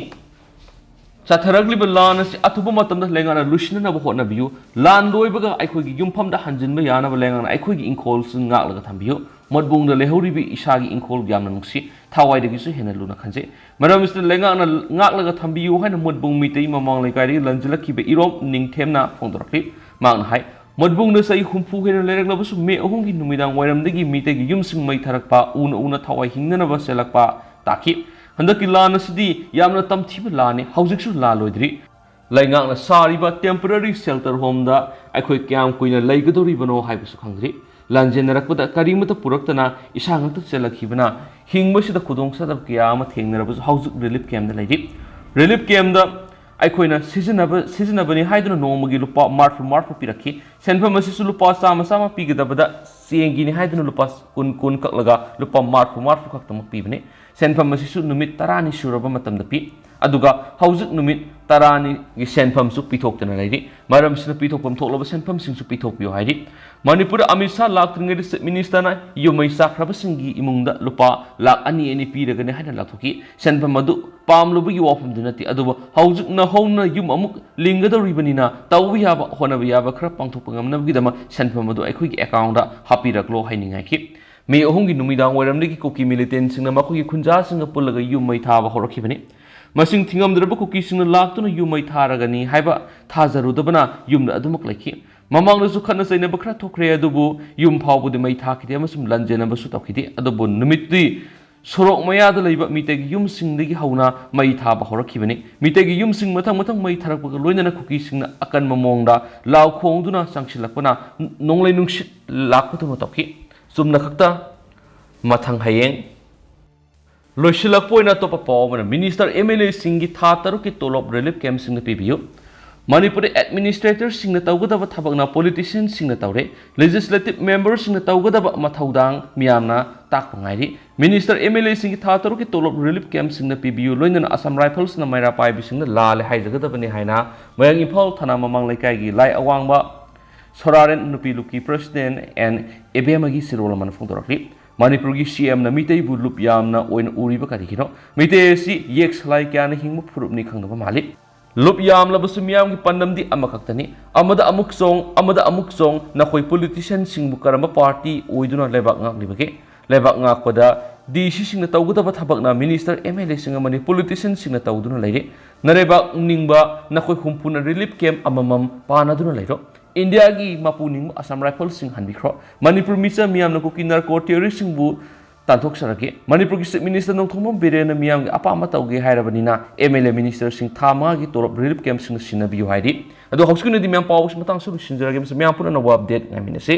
ꯆꯠꯊꯔꯛꯂꯤꯕ ꯂꯥꯟ ꯑꯁꯤ ꯑꯊꯨꯕ ꯃꯇꯝꯗ ꯂꯩꯉꯥꯛꯅ ꯂꯣꯏꯁꯤꯟꯅꯅꯕ ꯍꯣꯠꯅꯕꯤꯌꯨ꯫ ꯂꯥꯟ ꯂꯣꯏꯕꯒ ꯑꯩꯈꯣꯏꯒꯤ ꯌꯨꯝꯐꯝꯗ ꯍꯟꯖꯤꯟꯕ ꯌꯥꯅꯕ ꯂꯩꯉꯥꯛꯅ ꯑꯩꯈꯣꯏꯒꯤ ꯏꯪꯈꯣꯜꯁꯨ ꯉꯥꯛꯂꯒ ꯊꯝꯕꯤꯌꯨ꯫ ꯃꯣꯠꯕꯨꯡꯗ ꯂꯩꯍꯧꯔꯤꯕ ꯏꯁꯥꯒꯤ ꯏꯪꯈꯣꯜ ꯌꯥꯝꯅ ꯅꯨꯡꯁꯤ, ꯊꯋꯥꯏꯗꯒꯤꯁꯨ ꯍꯦꯟꯅ ꯂꯨꯅ ꯈꯟꯖꯩ꯫ ꯃꯔꯝ ꯑꯁꯤꯅ ꯂꯩꯉꯥꯛꯅ ꯉꯥꯛꯂꯒ ꯊꯝꯕꯤꯌꯨ ꯍꯥꯏꯅ ꯃꯣꯠꯕꯨꯡ ꯃꯤꯇꯩ ꯃꯃꯥꯡ ꯂꯩꯀꯥꯏꯗꯒꯤ ꯂꯟꯖꯤꯜꯂꯛꯈꯤꯕ ꯏꯔꯣꯝ ꯅꯤꯡꯊꯦꯝꯅ ꯐꯣꯡꯗꯣꯔꯛꯂꯤ꯫ ꯃꯍꯥꯛꯅ ꯍꯥꯏ, ꯃꯣꯠꯕꯨꯡꯗ ꯆꯍꯤ ꯍꯨꯝꯐꯨ ꯍꯦꯟꯅ ꯂꯩꯔꯛꯂꯕꯁꯨ ꯃꯦ ꯑꯍꯨꯝꯒꯤ ꯅꯨꯃꯤꯗꯥꯡ ꯋꯥꯏꯔꯝꯗꯒꯤ ꯃꯤꯇꯩꯒꯤ ꯌꯨꯝꯁꯤꯡ ꯃꯩ ꯊꯥꯔꯛꯄ, ꯎꯅ ꯎꯅ ꯊꯋꯥꯏ ꯍꯤꯡꯅꯅꯕ ꯆꯦꯜꯂꯛꯄ ꯇꯥꯈꯤ꯫ ꯍꯟꯗꯛꯀꯤ ꯂꯥꯟ ꯑꯁꯤꯗꯤ ꯌꯥꯝꯅ ꯇꯝꯊꯤꯕ ꯂꯥꯟꯅꯤ, ꯍꯧꯖꯤꯛꯁꯨ ꯂꯥꯟ ꯂꯣꯏꯗ꯭ꯔꯤ꯫ ꯂꯩꯉꯥꯛꯅ ꯁꯥꯔꯤꯕ temporary shelter homeꯗ ꯑꯩꯈꯣꯏ ꯀꯌꯥꯝ ꯀꯨꯏꯅ ꯂꯩꯒꯗꯧꯔꯤꯕꯅꯣ ꯍꯥꯏꯕꯁꯨ ꯈꯪꯗ꯭ꯔꯤ꯫ ꯂꯥꯟꯖꯦꯟꯅꯔꯛꯄꯗ ꯀꯔꯤꯃꯠꯇ ꯄꯨꯔꯛꯇꯅ ꯏꯁꯥ ꯉꯥꯛꯇ ꯆꯦꯜꯂꯛꯈꯤꯕꯅ ꯍꯤꯡꯕꯁꯤꯗ ꯈꯨꯗꯣꯡꯆꯥꯗꯕ ꯀꯌꯥ ꯑꯃ ꯊꯦꯡꯅꯔꯕꯁꯨ ꯍꯧꯖꯤꯛ relief campꯗ ꯂꯩꯔꯤ꯫ Relief campꯗ ꯑꯩꯈꯣꯏꯅ ꯁꯤꯖꯤꯟꯅꯕ, ꯁꯤꯖꯤꯟꯅꯕꯅꯤ ꯍꯥꯏꯗꯨꯅ ꯅꯣꯡꯃꯒꯤ ꯂꯨꯄꯥ ꯃꯔꯐꯨ ꯃꯔꯐꯨ ꯄꯤꯔꯛꯈꯤ꯫ ꯁꯦꯟꯐꯝ ꯑꯁꯤꯁꯨ ꯂꯨꯄꯥ ꯆꯥꯝꯃ ꯆꯥꯝꯃ ꯄꯤꯒꯗꯕꯗ ꯆꯦꯡꯒꯤꯅꯤ ꯍꯥꯏꯗꯨꯅ ꯂꯨꯄꯥ ꯀꯨꯟ ꯀꯨꯟ ꯀꯛꯂꯒ ꯂꯨꯄꯥ ꯃꯔꯐꯨ ꯃꯔꯐꯨ ꯈꯛꯇꯃꯛ ꯄꯤꯕꯅꯤ꯫ ꯁꯦꯟꯐꯝ ꯑꯁꯤꯁꯨ ꯅꯨꯃꯤꯠ ꯇꯔꯥꯅꯤ ꯁꯨꯔꯕ ꯃꯇꯝꯗ ꯄꯤ꯫ ꯑꯗꯨꯒ ꯍꯧꯖꯤꯛ ꯅꯨꯃꯤꯠ ꯇꯔꯥꯅꯤꯒꯤ ꯁꯦꯟꯐꯝꯁꯨ ꯄꯤꯊꯣꯛꯇꯅ ꯂꯩꯔꯤ꯫ ꯃꯔꯝꯁꯤꯅ ꯄꯤꯊꯣꯛꯐꯝ ꯊꯣꯛꯂꯕ ꯁꯦꯟꯐꯝꯁꯤꯡꯁꯨ ꯄꯤꯊꯣꯛꯄꯤꯌꯨ ꯍꯥꯏꯔꯤ꯫ ꯃꯅꯤꯄꯨꯔꯗ ꯑꯃꯤꯠ ꯁꯥꯍ ꯂꯥꯛꯇ꯭ꯔꯤꯉꯩꯗ Chief Ministerꯅ ꯌꯨꯝ ꯃꯩ ꯆꯥꯛꯈ꯭ꯔꯕꯁꯤꯡꯒꯤ ꯏꯃꯨꯡꯗ ꯂꯨꯄꯥ ꯂꯥꯈ ꯑꯅꯤ ꯑꯅꯤ ꯄꯤꯔꯒꯅꯤ ꯍꯥꯏꯅ ꯂꯥꯎꯊꯣꯛꯈꯤ꯫ ꯁꯦꯟꯐꯝ ꯑꯗꯨ ꯄꯥꯝꯂꯨꯕꯒꯤ ꯋꯥꯐꯝꯗꯤ ꯅꯠꯇꯦ, ꯑꯗꯨꯕꯨ ꯍꯧꯖꯤꯛ ꯅꯧꯍꯧꯅ ꯌꯨꯝ ꯑꯃꯨꯛ ꯂꯤꯡꯒꯗꯧꯔꯤꯕꯅꯤꯅ ꯇꯧꯕ ꯌꯥꯕ, ꯍꯣꯠꯅꯕ ꯌꯥꯕ ꯈꯔ ꯄꯥꯡꯊꯣꯛꯄ ꯉꯝꯅꯕꯒꯤꯗꯃꯛ ꯁꯦꯟꯐꯝ ꯑꯗꯨ ꯑꯩꯈꯣꯏꯒꯤ accountꯗ ꯍꯥꯞꯄꯤꯔꯛꯂꯣ ꯍꯥꯏꯅꯤꯡꯉꯥꯏꯈꯤ꯫ ꯃꯦ ꯑꯍꯨꯝꯒꯤ ꯅꯨꯃꯤꯗꯥꯡ ꯋꯥꯏꯔꯝꯗꯒꯤ ꯀꯨꯀꯤ militantꯁꯤꯡꯅ ꯃꯈꯣꯏꯒꯤ ꯈꯨꯟꯖꯥꯁꯤꯡꯒ ꯄꯨꯜꯂꯒ ꯌꯨꯝ ꯃꯩ ꯊꯥꯕ ꯍꯧꯔꯛꯈꯤꯕꯅꯤ꯫ ꯃꯁꯤꯡ ꯊꯤꯉꯝꯗ꯭ꯔꯕ ꯀꯨꯀꯤꯁꯤꯡꯅ ꯂꯥꯛꯇꯨꯅ ꯌꯨꯝ ꯃꯩ ꯊꯥꯔꯒꯅꯤ ꯍꯥꯏꯕ ꯊꯥꯖꯔꯨꯗꯕꯅ ꯌꯨꯝꯗ ꯑꯗꯨꯃꯛ ꯂꯩꯈꯤ꯫ ꯃꯃꯥꯡꯗꯁꯨ ꯈꯠꯅ ꯆꯩꯅꯕ ꯈꯔ ꯊꯣꯛꯈ꯭ꯔꯦ, ꯑꯗꯨꯕꯨ ꯌꯨꯝ ꯐꯥꯎꯕꯗꯤ ꯃꯩ ꯊꯥꯈꯤꯗꯦ ꯑꯃꯁꯨꯡ ꯂꯥꯟꯖꯦꯟꯅꯕꯁꯨ ꯇꯧꯈꯤꯗꯦ꯫ ꯑꯗꯨꯕꯨ ꯅꯨꯃꯤꯠꯇꯨ ꯁꯣꯔꯣꯛ ꯃꯌꯥꯗ ꯂꯩꯕ ꯃꯤꯇꯩꯒꯤ ꯌꯨꯝꯁꯤꯡꯗꯒꯤ ꯍꯧꯅ ꯃꯩ ꯊꯥꯕ ꯍꯧꯔꯛꯈꯤꯕꯅꯤ꯫ ꯃꯤꯇꯩꯒꯤ ꯌꯨꯝꯁꯤꯡ ꯃꯊꯪ ꯃꯊꯪ ꯃꯩ ꯊꯥꯔꯛꯄꯒ ꯂꯣꯏꯅꯅ ꯀꯨꯀꯤꯁꯤꯡꯅ ꯑꯀꯟꯕ ꯃꯑꯣꯡꯗ ꯂꯥꯎ ꯈꯣꯡꯗꯨꯅ ꯆꯪꯁꯤꯜꯂꯛꯄꯅ ꯅꯣꯡꯂꯩ ꯅꯨꯡꯁꯤꯠ ꯂꯥꯛꯄꯗꯧꯅ ꯇꯧꯈꯤ꯫ ꯆꯨꯝꯅ ꯈꯛꯇ ꯃꯊꯪ ꯍꯌꯦꯡ꯫ ꯂꯣꯏꯁꯤꯜꯂꯛꯄ ꯑꯣꯏꯅ ꯑꯇꯣꯞꯄ ꯄꯥꯎ ꯑꯃꯅ, Minister MLAꯁꯤꯡꯒꯤ ꯊꯥ ꯇꯔꯨꯛꯀꯤ ꯇꯣꯂꯣꯞ relief campꯁꯤꯡꯅ ꯄꯤꯕꯤꯌꯨ꯫ ꯃꯅꯤꯄꯨꯔꯗ administratorꯁꯤꯡꯅ ꯇꯧꯒꯗꯕ ꯊꯕꯛꯅ politicianꯁꯤꯡꯅ ꯇꯧꯔꯦ꯫ Legislative memberꯁꯤꯡꯅ ꯇꯧꯒꯗꯕ ꯃꯊꯧꯗꯥꯡ ꯃꯤꯌꯥꯝꯅ ꯇꯥꯛꯄ ꯉꯥꯏꯔꯤ꯫ Minister MLAꯁꯤꯡꯒꯤ ꯊꯥ ꯇꯔꯨꯛꯀꯤ ꯇꯣꯂꯣꯞ relief campꯁꯤꯡꯅ ꯄꯤꯕꯤꯌꯨ, ꯂꯣꯏꯅꯅ Assam Riflesꯅ ꯃꯩꯔꯥ ꯄꯥꯏꯕꯤꯁꯤꯡꯅ ꯂꯥꯜꯂꯦ ꯍꯥꯏꯖꯒꯗꯕꯅꯤ ꯍꯥꯏꯅ ꯃꯌꯥꯡ ꯏꯝꯐꯥꯜ ꯊꯅꯥ ꯃꯃꯥꯡ ꯂꯩꯀꯥꯏꯒꯤ ꯂꯥꯏ ꯑꯋꯥꯡꯕ ꯁꯣꯔꯥꯔꯦꯟ ꯅꯨꯄꯤ ꯂꯨꯞꯀꯤ president ꯑꯦꯟ ꯑꯦꯕꯦꯝꯃꯒꯤ ꯆꯤꯔꯣꯜ ꯑꯃꯅ ꯐꯣꯡꯗꯣꯔꯛꯂꯤ꯫ ꯃꯅꯤꯄꯨꯔꯒꯤ ꯁꯤ ꯑꯦꯝꯅ ꯃꯤꯇꯩꯕꯨ ꯂꯨꯞ ꯌꯥꯝꯅ ꯑꯣꯏꯅ ꯎꯔꯤꯕ ꯀꯔꯤꯒꯤꯅꯣ? ꯃꯤꯇꯩ ꯑꯁꯤ ꯌꯦꯛ ꯁꯂꯥꯏ ꯀꯌꯥꯅ ꯍꯤꯡꯕ ꯐꯨꯔꯨꯞꯅꯤ ꯈꯪꯅꯕ ꯃꯥꯜꯂꯤ꯫ ꯂꯨꯞ ꯌꯥꯝꯂꯕꯁꯨ ꯃꯤꯌꯥꯝꯒꯤ ꯄꯥꯟꯗꯝꯗꯤ ꯑꯃꯈꯛꯇꯅꯤ꯫ ꯑꯃꯗ ꯑꯃꯨꯛ ꯆꯣꯡ, ꯑꯃꯗ ꯑꯃꯨꯛ ꯆꯣꯡ, ꯅꯈꯣꯏ ꯄꯣꯂꯤꯇꯤꯁꯤꯌꯥꯟꯁꯤꯡꯕꯨ ꯀꯔꯝꯕ ꯄꯥꯔꯇꯤ ꯑꯣꯏꯗꯨꯅ ꯂꯩꯕꯥꯛ ꯉꯥꯛꯂꯤꯕꯒꯦ? ꯂꯩꯕꯥꯛ ꯉꯥꯛꯄꯗ ꯗꯤ ꯁꯤꯁꯤꯡꯅ ꯇꯧꯒꯗꯕ ꯊꯕꯛꯅ ꯃꯤꯅꯤꯁꯇꯔ, ꯑꯦꯝ ꯑꯦꯜ ꯑꯦꯁꯤꯡ ꯑꯃꯗꯤ ꯄꯣꯂꯤꯇꯤꯁꯤꯌꯥꯟꯁꯤꯡꯅ ꯇꯧꯗꯨꯅ ꯂꯩꯔꯤ꯫ ꯅꯔꯩꯕꯥꯛ ꯅꯤꯡꯕ ꯅꯈꯣꯏ ꯍꯨꯝꯐꯨꯅ ꯔꯤꯂꯤꯐ ꯀꯦꯝꯞ ꯑꯃꯃꯝ ꯄꯥꯟꯅꯗꯨꯅ ꯂꯩꯔꯣ꯫ ꯏꯟꯗꯤꯌꯥꯒꯤ ꯃꯄꯨ ꯅꯤꯡꯕ ꯑꯁꯥꯝ ꯔꯥꯏꯐꯜꯁꯤꯡ ꯍꯟꯕꯤꯈ꯭ꯔꯣ꯫ ꯃꯅꯤꯄꯨꯔ ꯃꯤꯆꯝ ꯃꯤꯌꯥꯝꯅ ꯀꯨꯀꯤ ꯅꯥꯔꯀꯣ ꯇꯦꯔꯣꯔꯤꯁꯁꯤꯡꯕꯨ ꯇꯥꯟꯊꯣꯛꯆꯔꯒꯦ꯫ ꯃꯅꯤꯄꯨꯔꯒꯤ ꯆꯤꯐ ꯃꯤꯅꯤꯁꯇꯔ ꯅꯣꯡꯊꯣꯝꯕꯝ ꯕꯤꯔꯦꯟꯅ ꯃꯤꯌꯥꯝꯒꯤ ꯑꯄꯥꯝꯕ ꯇꯧꯒꯦ ꯍꯥꯏꯔꯕꯅꯤꯅ ꯑꯦꯝ ꯑꯦꯜ ꯑꯦ ꯃꯤꯅꯤꯁꯇꯔꯁꯤꯡ ꯊꯥ ꯃꯉꯥꯒꯤ ꯇꯣꯂꯣꯞ ꯔꯤꯂꯤꯐ ꯀꯦꯝꯞꯁꯤꯡꯗ ꯁꯤꯟꯅꯕꯤꯌꯨ ꯍꯥꯏꯔꯤ꯫ ꯑꯗꯣ ꯍꯧꯖꯤꯛꯀꯤ ꯑꯣꯏꯅꯗꯤ ꯃꯌꯥꯝ ꯄꯥꯎꯁꯤ ꯃꯇꯥꯡꯁꯨ ꯂꯣꯏꯁꯤꯟꯖꯔꯒꯦ꯫ ꯃꯁꯤ ꯃꯌꯥꯝ ꯄꯨꯟꯅ ꯑꯅꯧꯕ ꯑꯞꯗꯦꯠ ꯉꯥꯏꯃꯤꯟꯅꯁꯤ꯫